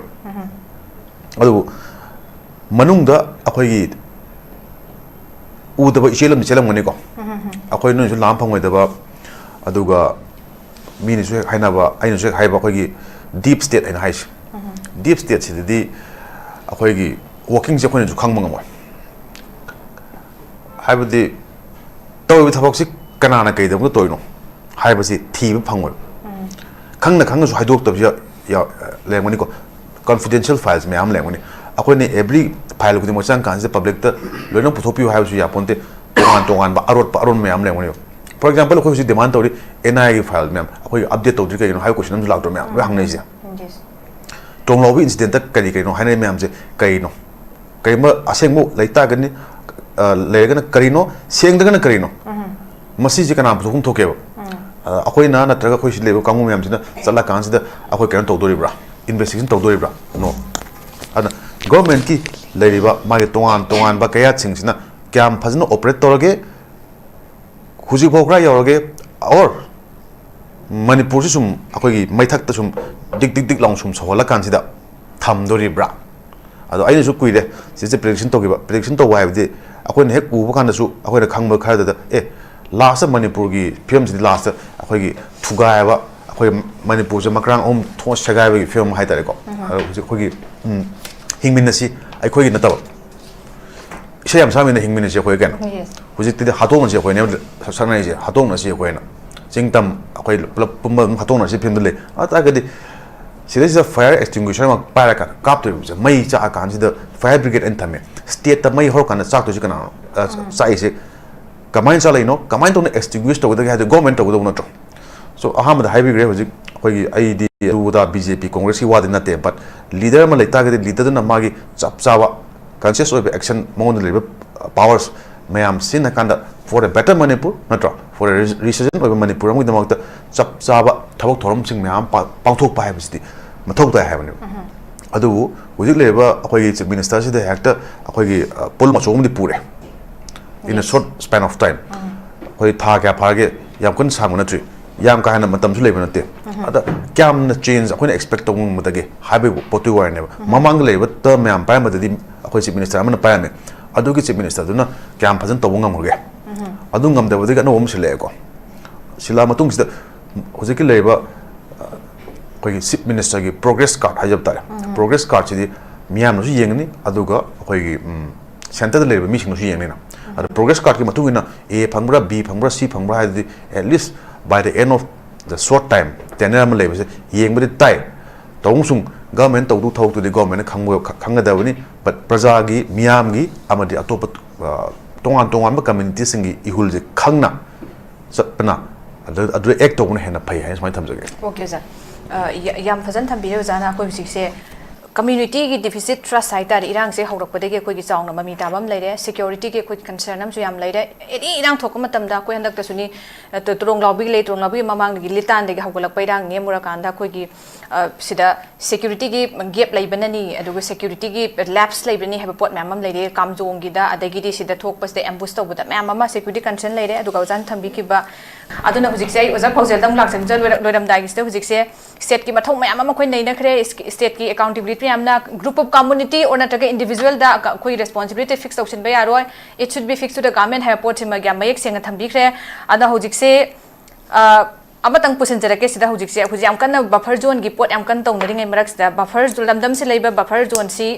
ꯑꯗꯨꯕꯨ ꯃꯅꯨꯡꯗ ꯑꯩꯈꯣꯏꯒꯤ ꯎꯗꯕ ꯏꯆꯦꯜ ꯑꯃꯗꯤ ꯆꯦꯜꯂꯝꯒꯅꯤꯀꯣ꯫ ꯑꯩꯈꯣꯏ ꯅꯣꯏꯁꯨ ꯂꯥꯝ ꯐꯪꯉꯣꯏꯗꯕ, ꯑꯗꯨꯒ ꯃꯤꯅꯁꯨ ꯍꯦꯛ ꯍꯥꯏꯅꯕ, ꯑꯩꯅꯁꯨ ꯍꯦꯛ ꯍꯥꯏꯕ, ꯑꯩꯈꯣꯏꯒꯤ deep state ꯍꯥꯏꯅ ꯍꯥꯏꯁꯦ꯫ Deep stateꯁꯤꯗꯗꯤ ꯑꯩꯈꯣꯏꯒꯤ workingꯁꯦ ꯑꯩꯈꯣꯏꯅꯁꯨ ꯈꯪꯕ ꯉꯝꯃꯣꯏ꯫ ꯍꯥꯏꯕꯗꯤ ꯇꯧꯔꯤꯕ ꯊꯕꯛꯁꯤ ꯀꯅꯥꯅ ꯀꯩꯗꯃꯛꯇ ꯇꯧꯔꯤꯅꯣ ꯍꯥꯏꯕꯁꯤ ꯊꯤꯕ ꯐꯪꯉꯣꯏꯕ꯫ ꯈꯪꯅ ꯈꯪꯅꯁꯨ ꯍꯥꯏꯗꯣꯛꯇꯕꯁꯨ ꯌꯥ-, ꯌꯥ-, ꯂꯩꯔꯝꯒꯅꯤꯀꯣ꯫ Confidential files ꯃꯌꯥꯝ ꯂꯩꯔꯝꯒꯅꯤ꯫ ꯑꯩꯈꯣꯏꯅ every file ꯈꯨꯗꯤꯡꯃꯛ ꯆꯪꯀꯥꯟꯁꯤꯗ publicꯇ ꯂꯣꯏꯅ ꯄꯨꯊꯣꯛꯄꯤꯌꯨ ꯍꯥꯏꯕꯁꯨ ꯌꯥꯄꯣꯟꯇꯦ꯫ ꯇꯣꯉꯥꯟ ꯇꯣꯉꯥꯟꯕ ꯑꯔꯣꯠꯄ ꯑꯔꯣꯟꯕ ꯃꯌꯥꯝ ꯂꯩꯔꯝꯒꯅꯦꯕ꯫ For example, ꯑꯩꯈꯣꯏ ꯍꯧꯖꯤꯛ demand ꯇꯧꯔꯤ NIAꯒꯤ file ꯃꯌꯥꯝ, ꯑꯩꯈꯣꯏ update ꯇꯧꯗ꯭ꯔꯤ ꯀꯩꯒꯤꯅꯣ ꯍꯥꯏꯕ question ꯑꯃꯁꯨ ꯂꯥꯛꯇ꯭ꯔꯣ ꯃꯌꯥꯝ? ꯂꯣꯏ ꯍꯪꯅꯩꯁꯦ꯫ Yes꯫ ꯇꯣꯡꯂꯥꯎꯕꯤ incidentꯇ ꯀꯔꯤ ꯀꯔꯤꯅꯣ ꯍꯥꯏꯅꯔꯤ ꯃꯌꯥꯝꯁꯦ ꯀꯔꯤꯅꯣ? ꯀꯔꯤꯒꯨꯝꯕ ꯑꯁꯦꯡꯕ ꯂꯩ ꯇꯥꯔꯒꯅꯤ, ꯑ, ꯂꯩꯔꯒꯅ ꯀꯔꯤꯅꯣ? ꯁꯦꯡꯗ꯭ꯔꯒꯅ ꯀꯔꯤꯅꯣ? ꯃꯁꯤꯁꯦ ꯀꯅꯥ ꯄꯨꯊꯣꯛꯐꯝ ꯊꯣꯛꯀꯦꯕ? ꯑ, ꯑꯩꯈꯣꯏꯅ ꯅꯠꯇ꯭ꯔꯒ ꯑꯩꯈꯣꯏ ꯁꯤ ꯂꯩꯕ ꯀꯥꯡꯕꯨ ꯃꯌꯥꯝꯁꯤꯅ ꯆꯠꯂꯀꯥꯟꯁꯤꯗ ꯑꯩꯈꯣꯏ ꯀꯩꯅꯣ ꯇꯧꯗꯣꯔꯤꯕ꯭ꯔꯥ? Investigation ꯇꯧꯗꯣꯔꯤꯕ꯭ꯔꯥ? No꯫ ꯑꯗꯨꯅ governmentꯀꯤ ꯂꯩꯔꯤꯕ ꯃꯥꯒꯤ ꯇꯣꯉꯥꯟ ꯇꯣꯉꯥꯟꯕ ꯀꯌꯥꯠꯁꯤꯡꯁꯤꯅ ꯀꯌꯥꯝ ꯐꯖꯅ operate ꯇꯧꯔꯒꯦ, ꯍꯧꯖꯤꯛꯐꯥꯎ ꯀꯗꯥꯏ ꯌꯧꯔꯒꯦ, or ꯃꯅꯤꯄꯨꯔꯁꯤ ꯁꯨꯝ ꯑꯩꯈꯣꯏꯒꯤ ꯃꯩꯊꯛꯇ ꯁꯨꯝ ꯗꯤꯛ ꯗꯤꯛ ꯗꯤꯛ ꯂꯥꯎꯅ ꯁꯨꯝ ꯁꯧꯍꯜꯂꯀꯥꯟꯁꯤꯗ ꯊꯝꯗꯣꯔꯤꯕ꯭ꯔꯥ? ꯑꯗꯣ ꯑꯩꯅꯁꯨ ꯀꯨꯏꯔꯦ ꯁꯤꯁꯦ prediction ꯇꯧꯈꯤꯕ꯫ Prediction ꯇꯧꯕ ꯍꯥꯏꯕꯗꯤ ꯑꯩꯈꯣꯏꯅ ꯍꯦꯛ ꯎꯕ ꯀꯥꯟꯗꯁꯨ ꯑꯩꯈꯣꯏꯅ ꯈꯪꯕ ꯈꯔꯗꯨꯗ, ꯑꯦ, lastꯇ ꯃꯅꯤꯄꯨꯔꯒꯤ ꯐꯤꯕꯝꯁꯤꯗꯤ lastꯇ ꯑꯩꯈꯣꯏꯒꯤ ꯊꯨꯒꯥꯏꯕ, ꯑꯩꯈꯣꯏ ꯃꯅꯤꯄꯨꯔꯁꯦ ꯃꯈ꯭ꯔꯥꯡ ꯑꯍꯨꯝ ꯊꯣꯛꯅ ꯁꯦꯒꯥꯏꯕꯒꯤ ꯐꯤꯕꯝ ꯍꯥꯏꯇꯥꯔꯦꯀꯣ꯫ ꯑꯗꯣ ꯍꯧꯖꯤꯛ ꯑꯩꯈꯣꯏꯒꯤ, ꯎꯝ, ꯍꯤꯡꯃꯤꯟꯅꯁꯤ ꯑꯩꯈꯣꯏꯒꯤ ꯅꯠꯇꯕ, ꯏꯁꯩ ꯌꯥꯝ ꯁꯛꯃꯤꯟꯅ ꯍꯤꯡꯃꯤꯟꯅꯁꯤ ꯑꯩꯈꯣꯏ ꯀꯩꯅꯣ꯫ Yes꯫ ꯍꯧꯖꯤꯛꯇꯤꯗꯤ ꯍꯥꯠꯇꯣꯛꯅꯁꯤ ꯑꯩꯈꯣꯏꯅꯦ ꯁꯛꯅꯔꯤꯁꯦ, ꯍꯥꯠꯇꯣꯛꯅꯁꯤ ꯑꯩꯈꯣꯏꯅ꯫ ꯆꯤꯡ ꯇꯝ ꯑꯩꯈꯣꯏ ꯄꯨꯂꯞ ꯄꯨꯝꯕ ꯑꯗꯨꯝ ꯍꯥꯠꯇꯣꯛꯅꯁꯤ ꯐꯤꯕꯝꯗ ꯂꯩ꯫ ꯑꯗꯨ ꯇꯥꯔꯒꯗꯤ ꯁꯤꯗꯩꯁꯤꯗ fire extinguisher ꯑꯃ ꯄꯥꯏꯔꯀꯥꯟꯗ ꯀꯥꯞꯇꯣꯔꯤꯕꯁꯦ, ꯃꯩ ꯆꯥꯛꯑꯀꯥꯟꯁꯤꯗ fire brigade ꯑꯅ ꯊꯝꯃꯦ꯫ Stateꯇ ꯃꯩ ꯍꯧꯔꯀꯥꯟꯗ ꯆꯥꯛꯇꯣꯏꯁꯤ ꯀꯅꯥꯅꯣ? ꯑ, ꯆꯥꯛꯏꯁꯦ ꯀꯃꯥꯏꯅ ꯆꯥꯛꯂꯛꯏꯅꯣ? ꯀꯃꯥꯏꯅ ꯇꯧꯅ extinguish ꯇꯧꯒꯗꯒꯦ ꯍꯥꯏꯗꯤ government ꯇꯧꯒꯗꯧꯕ ꯅꯠꯇ꯭ꯔꯣ? So, ꯑꯍꯥꯟꯕꯗ ꯍꯥꯏꯕꯤꯈ꯭ꯔꯦ ꯍꯧꯖꯤꯛ ꯑꯩꯈꯣꯏꯒꯤ ꯑꯩꯗꯤ ꯑꯗꯨꯗ BJP Congressꯀꯤ ꯋꯥꯗꯤ ꯅꯠꯇꯦ, but leader ꯑꯃ ꯂꯩ ꯇꯥꯔꯒꯗꯤ leaderꯗꯨꯅ ꯃꯥꯒꯤ ꯆꯞ ꯆꯥꯕ conscious ꯑꯣꯏꯕ action, ꯃꯉꯣꯟꯗ ꯂꯩꯔꯤꯕ powers ꯃꯌꯥꯝ ꯁꯤꯖꯤꯟꯅꯀꯥꯟꯗ for a better Manipur ꯅꯠꯇ꯭ꯔꯣ, for a re-, resurgent ꯑꯣꯏꯕ ꯃꯅꯤꯄꯨꯔ ꯑꯃꯒꯤꯗꯃꯛꯇ ꯆꯞ ꯆꯥꯕ ꯊꯕꯛ ꯊꯧꯔꯝꯁꯤꯡ ꯃꯌꯥꯝ ꯑꯃ ꯄꯥ-, ꯄꯥꯡꯊꯣꯛꯄ ꯍꯥꯏꯕꯁꯤꯗꯤ ꯃꯊꯧ ꯇꯥꯏ ꯍꯥꯏꯕꯅꯦꯕ꯫ ꯑꯗꯨꯕꯨ ꯍꯧꯖꯤꯛ ꯂꯩꯔꯤꯕ ꯑꯩꯈꯣꯏꯒꯤ ꯆꯤꯐ ꯃꯤꯅꯤꯁꯇꯔꯁꯤꯗ ꯍꯦꯛꯇ ꯑꯩꯈꯣꯏꯒꯤ ꯄꯣꯠꯂꯨꯝ ꯑꯆꯧꯕ ꯑꯃꯗꯤ ꯄꯨꯔꯦ꯫ In a short span of time, ꯑꯩꯈꯣꯏ ꯊꯥ ꯀꯌꯥ ꯐꯥꯒꯦ, ꯌꯥꯝ ꯀꯟꯅ ꯁꯥꯡꯕ ꯅꯠꯇ꯭ꯔꯤ, ꯌꯥꯝ ꯀꯥ ꯍꯦꯟꯅ ꯃꯇꯝꯁꯨ ꯂꯩꯕ ꯅꯠꯇꯦ꯫ ꯑꯗ ꯀꯌꯥꯝꯅ ꯆꯦꯟꯖ ꯑꯩꯈꯣꯏꯅ ꯑꯦꯛꯁꯄꯦꯛ ꯇꯧꯕ ꯉꯝꯒꯗꯒꯦ ꯍꯥꯏꯕꯒꯤ ꯄꯣꯠꯇꯨꯒꯤ ꯋꯥꯔꯤꯅꯦꯕ꯫ ꯃꯃꯥꯡꯗ ꯂꯩꯔꯤꯕ ꯇꯔꯝ ꯃꯌꯥꯝ ꯄꯥꯏꯔꯝꯕꯗꯗꯤ ꯑꯩꯈꯣꯏ ꯆꯤꯐ ꯃꯤꯅꯤꯁꯇꯔ ꯑꯃꯅ ꯄꯥꯏꯔꯝꯃꯦ꯫ ꯑꯗꯨꯒꯤ ꯆꯤꯐ ꯃꯤꯅꯤꯁꯇꯔꯗꯨꯅ ꯀꯌꯥꯝ ꯐꯖꯅ ꯇꯧꯕ ꯉꯝꯈ꯭ꯔꯒꯦ? ꯑꯗꯨ ꯉꯝꯗꯕꯗꯒꯤ ꯑꯅꯧꯕ ꯑꯃ ꯁꯤꯜꯂꯛꯑꯦꯀꯣ꯫ ꯁꯤꯜꯂꯛꯑ ꯃꯇꯨꯡꯁꯤꯗ ꯍꯧꯖꯤꯛꯀꯤ ꯂꯩꯔꯤꯕ ꯑꯩꯈꯣꯏꯒꯤ ꯆꯤꯐ ꯃꯤꯅꯤꯁꯇꯔꯒꯤ ꯄ꯭ꯔꯣꯒ꯭ꯔꯦꯁ ꯀꯥꯔꯗ ꯍꯥꯏꯖꯕ ꯇꯥꯔꯦ꯫ ꯄ꯭ꯔꯣꯒ꯭ꯔꯦꯁ ꯀꯥꯔꯗꯁꯤꯗꯤ ꯃꯤꯌꯥꯝꯅꯁꯨ ꯌꯦꯡꯒꯅꯤ, ꯑꯗꯨꯒ ꯑꯩꯈꯣꯏꯒꯤ ꯁꯦꯟꯇꯔꯗ ꯂꯩꯔꯤꯕ ꯃꯤꯁꯤꯡꯅꯁꯨ ꯌꯦꯡꯅꯤꯅ꯫ ꯑꯗꯣ ꯄ꯭ꯔꯣꯒ꯭ꯔꯦꯁ ꯀꯥꯔꯗꯀꯤ ꯃꯇꯨꯡ ꯏꯟꯅ ꯑꯦ ꯐꯪꯕ꯭ꯔꯥ, ꯕꯤ ꯐꯪꯕ꯭ꯔꯥ, ꯁꯤ ꯐꯪꯕ꯭ꯔꯥ ꯍꯥꯏꯗꯨꯗꯤ at least by the end of the short time, tenure ꯑꯃ ꯂꯩꯕꯁꯦ ꯌꯦꯡꯕꯗꯤ ꯇꯥꯏ꯫ ꯇꯧꯕꯁꯨꯡ ꯒꯚꯔꯟꯃꯦꯟ ꯇꯧꯗꯧ ꯊꯕꯛꯇꯨꯗꯤ ꯒꯚꯔꯟꯃꯦꯟꯅ ꯈꯪꯕ-, ꯈꯪꯒꯗꯕꯅꯤ꯫ But ꯄ꯭ꯔꯖꯥꯒꯤ, ꯃꯤꯌꯥꯝꯒꯤ ꯑꯃꯗꯤ ꯑꯇꯣꯞꯄ ꯑ, ꯇꯣꯉꯥꯟ ꯇꯣꯉꯥꯟꯕ ꯀꯝꯃ꯭ꯌꯨꯅꯤꯇꯤꯁꯤꯡꯒꯤ ꯏꯍꯨꯜꯁꯦ ꯈꯪꯅ ꯆꯠꯄꯅ, ꯑꯗꯨ, ꯑꯗꯨꯗ ꯑꯦꯛ ꯇꯧꯕꯅ ꯍꯦꯟꯅ ꯐꯩ ꯍꯥꯏꯅ ꯁꯨꯃꯥꯏꯅ ꯊꯝꯖꯒꯦ꯫ Okay sir. ꯑ, ꯌꯥ-, ꯌꯥꯝ ꯐꯖꯅ ꯊꯝꯕꯤꯔꯦ ꯑꯣꯖꯥꯅ꯫ ꯑꯩꯈꯣꯏ ꯍꯧꯖꯤꯛꯁꯦ ꯀꯝꯃ꯭ꯌꯨꯅꯤꯇꯤꯒꯤ ꯗꯤꯐꯤꯁꯤꯠ ꯇ꯭ꯔꯁ ꯍꯥꯏꯇꯥꯔꯦ, ꯏꯔꯥꯡꯁꯦ ꯍꯧꯔꯛꯄꯗꯒꯤ ꯑꯩꯈꯣꯏꯒꯤ ꯆꯥꯎꯅ ꯃꯃꯤ ꯇꯥꯕ ꯑꯃ ꯂꯩꯔꯦ꯫ ꯁꯦꯀ꯭ꯌꯨꯔꯤꯇꯤꯒꯤ ꯑꯩꯈꯣꯏ ꯀꯟꯁꯔꯟ ꯑꯃꯁꯨ ꯌꯥꯝ ꯂꯩꯔꯦ꯫ ꯑꯦꯅꯤ ꯏꯔꯥꯡ ꯊꯣꯛꯄ ꯃꯇꯝꯗ ꯑꯩꯈꯣꯏ ꯍꯟꯗꯛꯇꯁꯨꯅꯤ, ꯑ, ꯇ-, ꯇꯨꯔꯣꯡꯂꯥꯎꯕꯤꯒꯤ ꯂꯩ, ꯇꯨꯔꯣꯡꯂꯥꯎꯕꯤꯒꯤ ꯃꯃꯥꯡꯗꯒꯤ ꯂꯤꯇꯥꯟꯗꯒꯤ ꯍꯧꯒꯠꯂꯛꯄ ꯏꯔꯥꯡ ꯅꯦꯝꯃꯨꯔꯀꯥꯟꯗ ꯑꯩꯈꯣꯏꯒꯤ, ꯑ, ꯁꯤꯗ ꯁꯦꯀ꯭ꯌꯨꯔꯤꯇꯤꯒꯤ ꯒꯦꯞ ꯂꯩꯕꯅꯅꯤ, ꯑꯗꯨꯒ ꯁꯦꯀ꯭ꯌꯨꯔꯤꯇꯤꯒꯤ ꯂꯦꯞꯁ ꯂꯩꯕꯅꯤ ꯍꯥꯏꯕ ꯄꯣꯠ ꯃꯌꯥꯝ ꯑꯃ ꯂꯩꯔꯦ꯫ ꯀꯥꯝꯖꯣꯡꯒꯤꯗ, ꯑꯗꯒꯤꯗꯤ ꯁꯤꯗ ꯊꯣꯛꯄꯁꯤꯗ ꯑꯦꯝꯕꯨꯁ ꯇꯧꯕꯗ ꯃꯌꯥꯝ ꯑꯃ ꯁꯦꯀ꯭ꯌꯨꯔꯤꯇꯤ ꯀꯟꯁꯔꯟ ꯂꯩꯔꯦ꯫ ꯑꯗꯨꯒ ꯑꯣꯖꯥꯅ ꯊꯝꯕꯤꯈꯤꯕ, ꯑꯗꯨꯅ ꯍꯧꯖꯤꯛꯁꯦ ꯑꯩ ꯑꯣꯖꯥ ꯐꯥꯎꯖꯦꯜꯗ ꯑꯃꯨꯛ ꯂꯥꯛꯆꯅꯤꯡꯖ-, ꯂꯣꯏꯔ-, ꯂꯣꯏꯔꯝꯗꯥꯏꯒꯤꯁꯤꯗ ꯍꯧꯖꯤꯛꯁꯦ ꯁ꯭ꯇꯦꯠꯀꯤ ꯃꯊꯧ ꯃꯌꯥꯝ ꯑꯃ ꯑꯩꯈꯣꯏ ꯅꯩꯅꯈ꯭ꯔꯦ꯫ ꯏꯁ-, ꯁ꯭ꯇꯦꯠꯀꯤ ꯑꯦꯀꯥꯎꯟꯇꯦꯕꯤꯂꯤꯇꯤ ꯃꯌꯥꯝꯅ group of community or ꯅꯠꯇ꯭ꯔꯒ ꯏꯟꯗꯤꯕꯤꯖꯨꯋꯦꯜꯗ ꯑꯩꯈꯣꯏ ꯔꯦꯁꯄꯣꯟꯁꯤꯕꯤꯂꯤꯇꯤ ꯐꯤꯛꯁ ꯇꯧꯁꯤꯟꯕ ꯌꯥꯔꯣꯏ, it should be fixed to the government ꯍꯥꯏꯕ ꯄꯣꯠꯁꯤꯃ ꯌꯥꯝ ꯃꯌꯦꯛ ꯁꯦꯡꯅ ꯊꯝꯕꯤꯈ꯭ꯔꯦ꯫ ꯑꯗꯣ ꯍꯧꯖꯤꯛꯁꯦ, ꯑ, ꯑꯃꯇꯪ ꯄꯨꯁꯤꯟꯖꯔꯛꯀꯦ ꯁꯤꯗ ꯍꯧꯖꯤꯛꯁꯦ, ꯍꯧꯖꯤꯛ ꯌꯥꯝ ꯀꯟꯅ ꯕꯐꯔ ꯖꯣꯟꯒꯤ ꯄꯣꯠ ꯌꯥꯝ ꯀꯟꯅ ꯇꯧꯅꯔꯤꯉꯩ ꯃꯔꯛꯁꯤꯗ, ꯕꯐꯔ ꯖꯣ-, ꯂꯝꯗꯝꯁꯤ ꯂꯩꯕ ꯕꯐꯔ ꯖꯣꯟꯁꯤ,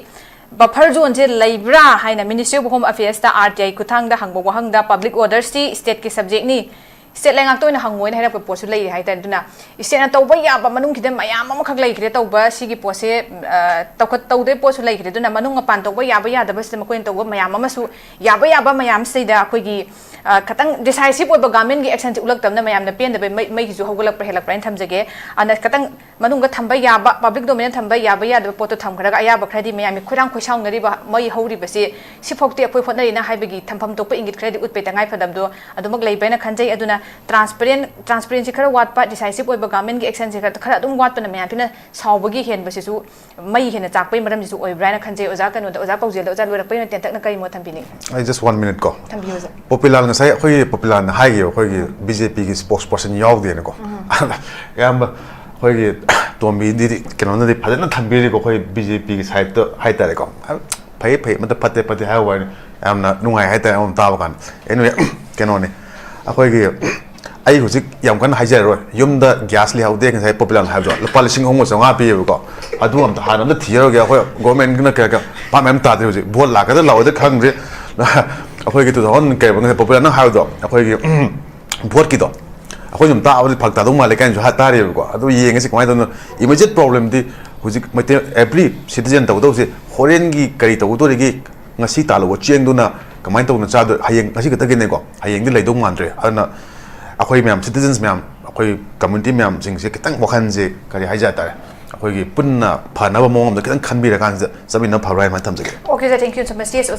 ꯕꯐꯔ ꯖꯣꯟꯁꯦ ꯂꯩꯕ꯭ꯔꯥ ꯍꯥꯏꯅ Ministry of Home Affairsꯇ RTI ꯈꯨꯠꯊꯥꯡꯗ ꯍꯪꯕ ꯋꯥꯍꯪꯗ, ꯄꯕ꯭ꯂꯤꯛ ꯑꯣꯔꯗꯔꯁꯤ ꯁ꯭ꯇꯦꯠꯀꯤ ꯁꯕꯖꯦꯛꯅꯤ, ꯁ꯭ꯇꯦꯠ ꯂꯩꯉꯥꯛꯇ ꯑꯣꯏꯅ ꯍꯪꯉꯣꯏꯅ ꯍꯥꯏꯔꯛꯄ ꯄꯣꯠꯁꯨ ꯂꯩꯔꯤ ꯍꯥꯏꯇꯥꯔꯦ꯫ ꯑꯗꯨꯅ ꯁ꯭ꯇꯦꯠꯅ ꯇꯧꯕ ꯌꯥꯕ ꯃꯅꯨꯡꯁꯤꯗ ꯃꯌꯥꯝ ꯑꯃꯈꯛ ꯂꯩꯈ꯭ꯔꯦ ꯇꯧꯕ꯫ ꯁꯤꯒꯤ ꯄꯣꯠꯁꯦ, ꯑ, ꯇꯧꯈꯠ-, ꯇꯧꯗꯣꯏ ꯄꯣꯠꯁꯨ ꯂꯩꯈ꯭ꯔꯦ꯫ ꯑꯗꯨꯅ ꯃꯅꯨꯡ ꯃꯄꯥꯟ ꯇꯧꯕ ꯌꯥꯕ ꯌꯥꯗꯕꯁꯤꯗ ꯃꯈꯣꯏꯅ ꯇꯧꯕ ꯃꯌꯥꯝ ꯑꯃꯁꯨ, ꯌꯥꯕ ꯌꯥꯕ ꯃꯌꯥꯝꯁꯤꯗ ꯑꯩꯈꯣꯏꯒꯤ, ꯑ, ꯈꯇꯪ decisive ꯑꯣꯏꯕ ꯒꯚꯔꯟꯃꯦꯟꯒꯤ ꯑꯦꯛꯁꯟꯁꯤ ꯎꯠꯂꯛꯇꯕꯅ ꯃꯌꯥꯝꯅ ꯄꯦꯟꯗꯕ ꯃꯩ-, ꯃꯩꯒꯤꯁꯨ ꯍꯧꯒꯠꯂꯛꯄ꯭ꯔꯥ ꯍꯦꯜꯂꯛꯄ꯭ꯔꯥ ꯍꯥꯏꯅ ꯊꯝꯖꯒꯦ꯫ ꯑꯗꯨꯅ ꯈꯇꯪ ꯃꯅꯨꯡꯗ ꯊꯝꯕ ꯌꯥꯕ, ꯄꯕ꯭ꯂꯤꯛ ꯗꯣꯃꯦꯟꯗ ꯊꯝꯕ ꯌꯥꯕ ꯌꯥꯗꯕ ꯄꯣꯠꯇꯣ ꯊꯝꯈ꯭ꯔꯒ ꯑꯌꯥꯕ ꯈꯔꯗꯤ ꯃꯌꯥꯝꯒꯤ ꯈꯣꯏꯔꯥꯡ ꯈꯣꯏꯁꯥꯎꯅꯔꯤꯕ ꯃꯩ ꯍꯧꯔꯤꯕꯁꯤ ꯁꯤꯐꯥꯎꯗꯤ ꯑꯩꯈꯣꯏ ꯍꯣꯠꯅꯔꯤꯅ ꯍꯥꯏꯕꯒꯤ ꯊꯝꯐꯝ ꯊꯣꯛꯄ ꯏꯪꯒꯤꯠ ꯈꯔꯗꯤ ꯎꯠꯄꯩ ꯇꯉꯥꯏ ꯐꯗꯕꯗꯣ ꯑꯗꯨꯃꯛ ꯂꯩꯕ꯭ꯔꯥ ꯍꯥꯏꯅ ꯈꯟꯖꯩ꯫ ꯑꯗꯨꯅ ꯇ꯭ꯔꯥꯟꯁꯄꯦꯔꯦꯟ ꯇ꯭ꯔꯥꯟꯁꯄꯦꯔꯦꯟꯁꯤ ꯈꯔ ꯋꯥꯠꯄ, ꯗꯤꯁꯥꯏꯁꯤꯞ ꯑꯣꯏꯕ, ꯒꯚꯔꯟꯃꯦꯟꯒꯤ ꯑꯦꯛꯁꯟꯁꯦ ꯈꯔ ꯈꯔ ꯑꯗꯨꯝ ꯋꯥꯠꯄꯅ ꯃꯌꯥꯝ ꯐꯤꯅ ꯁꯥꯎꯕꯒꯤ ꯍꯦꯟꯕꯁꯤꯁꯨ ꯃꯩ ꯍꯦꯟꯅ ꯆꯥꯛꯄꯒꯤ ꯃꯔꯝꯁꯤꯁꯨ ꯑꯣꯏꯕ꯭ꯔꯥ ꯍꯥꯏꯅ ꯈꯟꯖꯩ꯫ ꯑꯣꯖꯥ ꯀꯩꯅꯣꯗ, ꯑꯣꯖꯥ ꯄꯥꯎꯖꯦꯜꯗ, ꯑꯣꯖꯥ ꯂꯣꯏꯔꯛꯄꯒꯤ ꯑꯣꯏꯅ ꯇꯦꯟꯇꯛꯅ ꯀꯔꯤ ꯃꯣꯠ ꯊꯝꯕꯤꯅꯤꯡꯉꯤ? ꯑꯩ ꯖꯁ ꯋꯥꯟ ꯃꯤꯅꯤꯠ ꯀꯣ꯫ ꯊꯝꯕꯤꯌꯨ ꯑꯣꯖꯥ꯫ ꯄꯣꯄꯤꯂꯥꯜ ꯉꯁꯥꯏ ꯑꯩꯈꯣꯏꯒꯤ ꯄꯣꯄꯤꯂꯥꯜꯅ ꯍꯥꯏꯈꯤꯕ ꯑꯩꯈꯣꯏꯒꯤ ꯕꯤ ꯖꯦ ꯄꯤꯒꯤ ꯁ꯭ꯄꯣꯛꯁ ꯄꯔꯁꯟ ꯌꯥꯎꯗꯦꯅꯀꯣ꯫ ꯑꯌꯥꯝꯕ ꯑꯩꯈꯣꯏꯒꯤ ꯇꯣꯝꯕꯤꯗꯤ ꯀꯩꯅꯣꯅꯗꯤ ꯐꯖꯅ ꯊꯝꯕꯤꯔꯤꯀꯣ ꯑꯩꯈꯣꯏ ꯕꯤ ꯖꯦ ꯄꯤꯒꯤ ꯁꯥꯏꯠꯇ ꯍꯥꯏꯇꯥꯔꯦꯀꯣ꯫ ꯐꯩ ꯐꯩ ꯑꯃꯗ ꯐꯠꯇꯦ ꯐꯠꯇꯦ ꯍꯥꯏꯕ ꯋꯥꯅꯤ꯫ ꯌꯥꯝꯅ ꯅꯨꯡꯉꯥꯏ ꯍꯥꯏꯇꯥꯔꯦ ꯑꯃ ꯇꯥꯕ ꯀꯥꯟꯗ꯫ ꯑꯦꯅꯤꯋꯦ ꯀꯩꯅꯣꯅꯤ ꯑꯩꯈꯣꯏꯒꯤ ꯑꯩ ꯍꯧꯖꯤꯛ ꯌꯥꯝ ꯀꯟꯅ ꯍꯥꯏꯖꯔꯔꯣꯏ꯫ ꯌꯨꯝꯗ ꯒ꯭ꯌꯥꯁ ꯂꯩꯍꯧꯗꯦ ꯉꯁꯥꯏ ꯄꯣꯄꯤꯂꯥꯜꯅ ꯍꯥꯏꯕꯗꯣ ꯂꯨꯄꯥ ꯂꯤꯁꯤꯡ ꯑꯍꯨꯝꯒ ꯆꯥꯝꯃꯉꯥ ꯄꯤꯌꯦꯕꯀꯣ꯫ ꯑꯗꯨ ꯑꯝꯇ ꯍꯥꯟꯅ ꯑꯝꯇ ꯊꯤꯖꯔꯒꯦ꯫ ꯑꯩꯈꯣꯏ ꯒꯣꯔꯃꯦꯟꯒꯤꯅ ꯀꯌꯥ ꯀꯌꯥ ꯄꯥꯛ ꯃꯌꯥꯝ ꯇꯥꯗꯦ ꯍꯧꯖꯤꯛ꯫ ꯚꯣꯠ ꯂꯥꯛꯀꯗ꯭ꯔꯥ ꯂꯥꯛꯑꯣꯏꯗ꯭ꯔꯥ ꯈꯪꯗ꯭ꯔꯤ꯫ ꯑꯩꯈꯣꯏꯒꯤ ꯇꯨ ꯊꯥꯎꯖꯟ ꯀꯩ ꯉꯁꯥꯏ ꯄꯣꯄꯤꯂꯥꯜꯅ ꯍꯥꯏꯕꯗꯣ ꯑꯩꯈꯣꯏꯒꯤ ꯚꯣꯠꯀꯤꯗꯣ ꯑꯩꯈꯣꯏ ꯁꯨꯝ ꯇꯥꯕꯗꯤ ꯐꯔꯛ ꯇꯥꯗꯧ ꯃꯥꯜꯂꯦ ꯀꯥꯏꯅꯁꯨ ꯍꯥꯏ ꯇꯥꯔꯦꯕꯀꯣ꯫ ꯑꯗꯨ ꯌꯦꯡꯉꯁꯤ ꯀꯃꯥꯏꯅ ꯇꯧꯅꯣ꯫ ꯏꯃꯤꯗꯤꯌꯦꯠ ꯄ꯭ꯔꯣꯕ꯭ꯂꯦꯝꯗꯤ ꯍꯧꯖꯤꯛ ꯃꯩꯇꯩ ꯑꯦꯕ꯭ꯔꯤ ꯁꯤꯇꯤꯖꯦꯟ ꯇꯧꯒꯗꯧꯁꯦ ꯍꯣꯔꯦꯟꯒꯤ ꯀꯔꯤ ꯇꯧꯒꯗꯧꯔꯤꯒꯦ, ꯉꯁꯤ ꯇꯥꯜꯂꯨꯕ ꯆꯦꯡꯗꯨꯅ ꯀꯃꯥꯏꯅ ꯇꯧꯅ ꯆꯥꯗꯣꯏ? ꯍꯌꯦꯡ, ꯉꯁꯤ ꯈꯛꯇꯒꯤꯅꯦꯀꯣ, ꯍꯌꯦꯡꯗꯤ ꯂꯩꯗꯧ ꯃꯥꯟꯗ꯭ꯔꯦ꯫ ꯑꯗꯨꯅ ꯑꯩꯈꯣꯏ ꯃꯌꯥꯝ ꯁꯤꯇꯤꯖꯟꯁ ꯃꯌꯥꯝ, ꯑꯩꯈꯣꯏ ꯀꯝꯃ꯭ꯌꯨꯅꯤꯇꯤ ꯃꯌꯥꯝꯁꯤꯡꯁꯦ ꯈꯤꯇꯪ ꯋꯥꯈꯜꯁꯦ ꯀꯔꯤ ꯍꯥꯏꯖ ꯇꯥꯔꯦ, ꯑꯩꯈꯣꯏꯒꯤ ꯄꯨꯟꯅ ꯐꯅꯕ ꯃꯑꯣꯡ ꯑꯃꯗ ꯈꯤꯇꯪ ꯈꯟꯕꯤꯔꯀꯥꯟꯁꯤꯗ ꯆꯠꯃꯤꯟꯅꯕ ꯐꯕ꯭ꯔꯥ ꯍꯥꯏꯅ ꯊꯝꯖꯒꯦ꯫ Okay sir, thank you so much. Yes,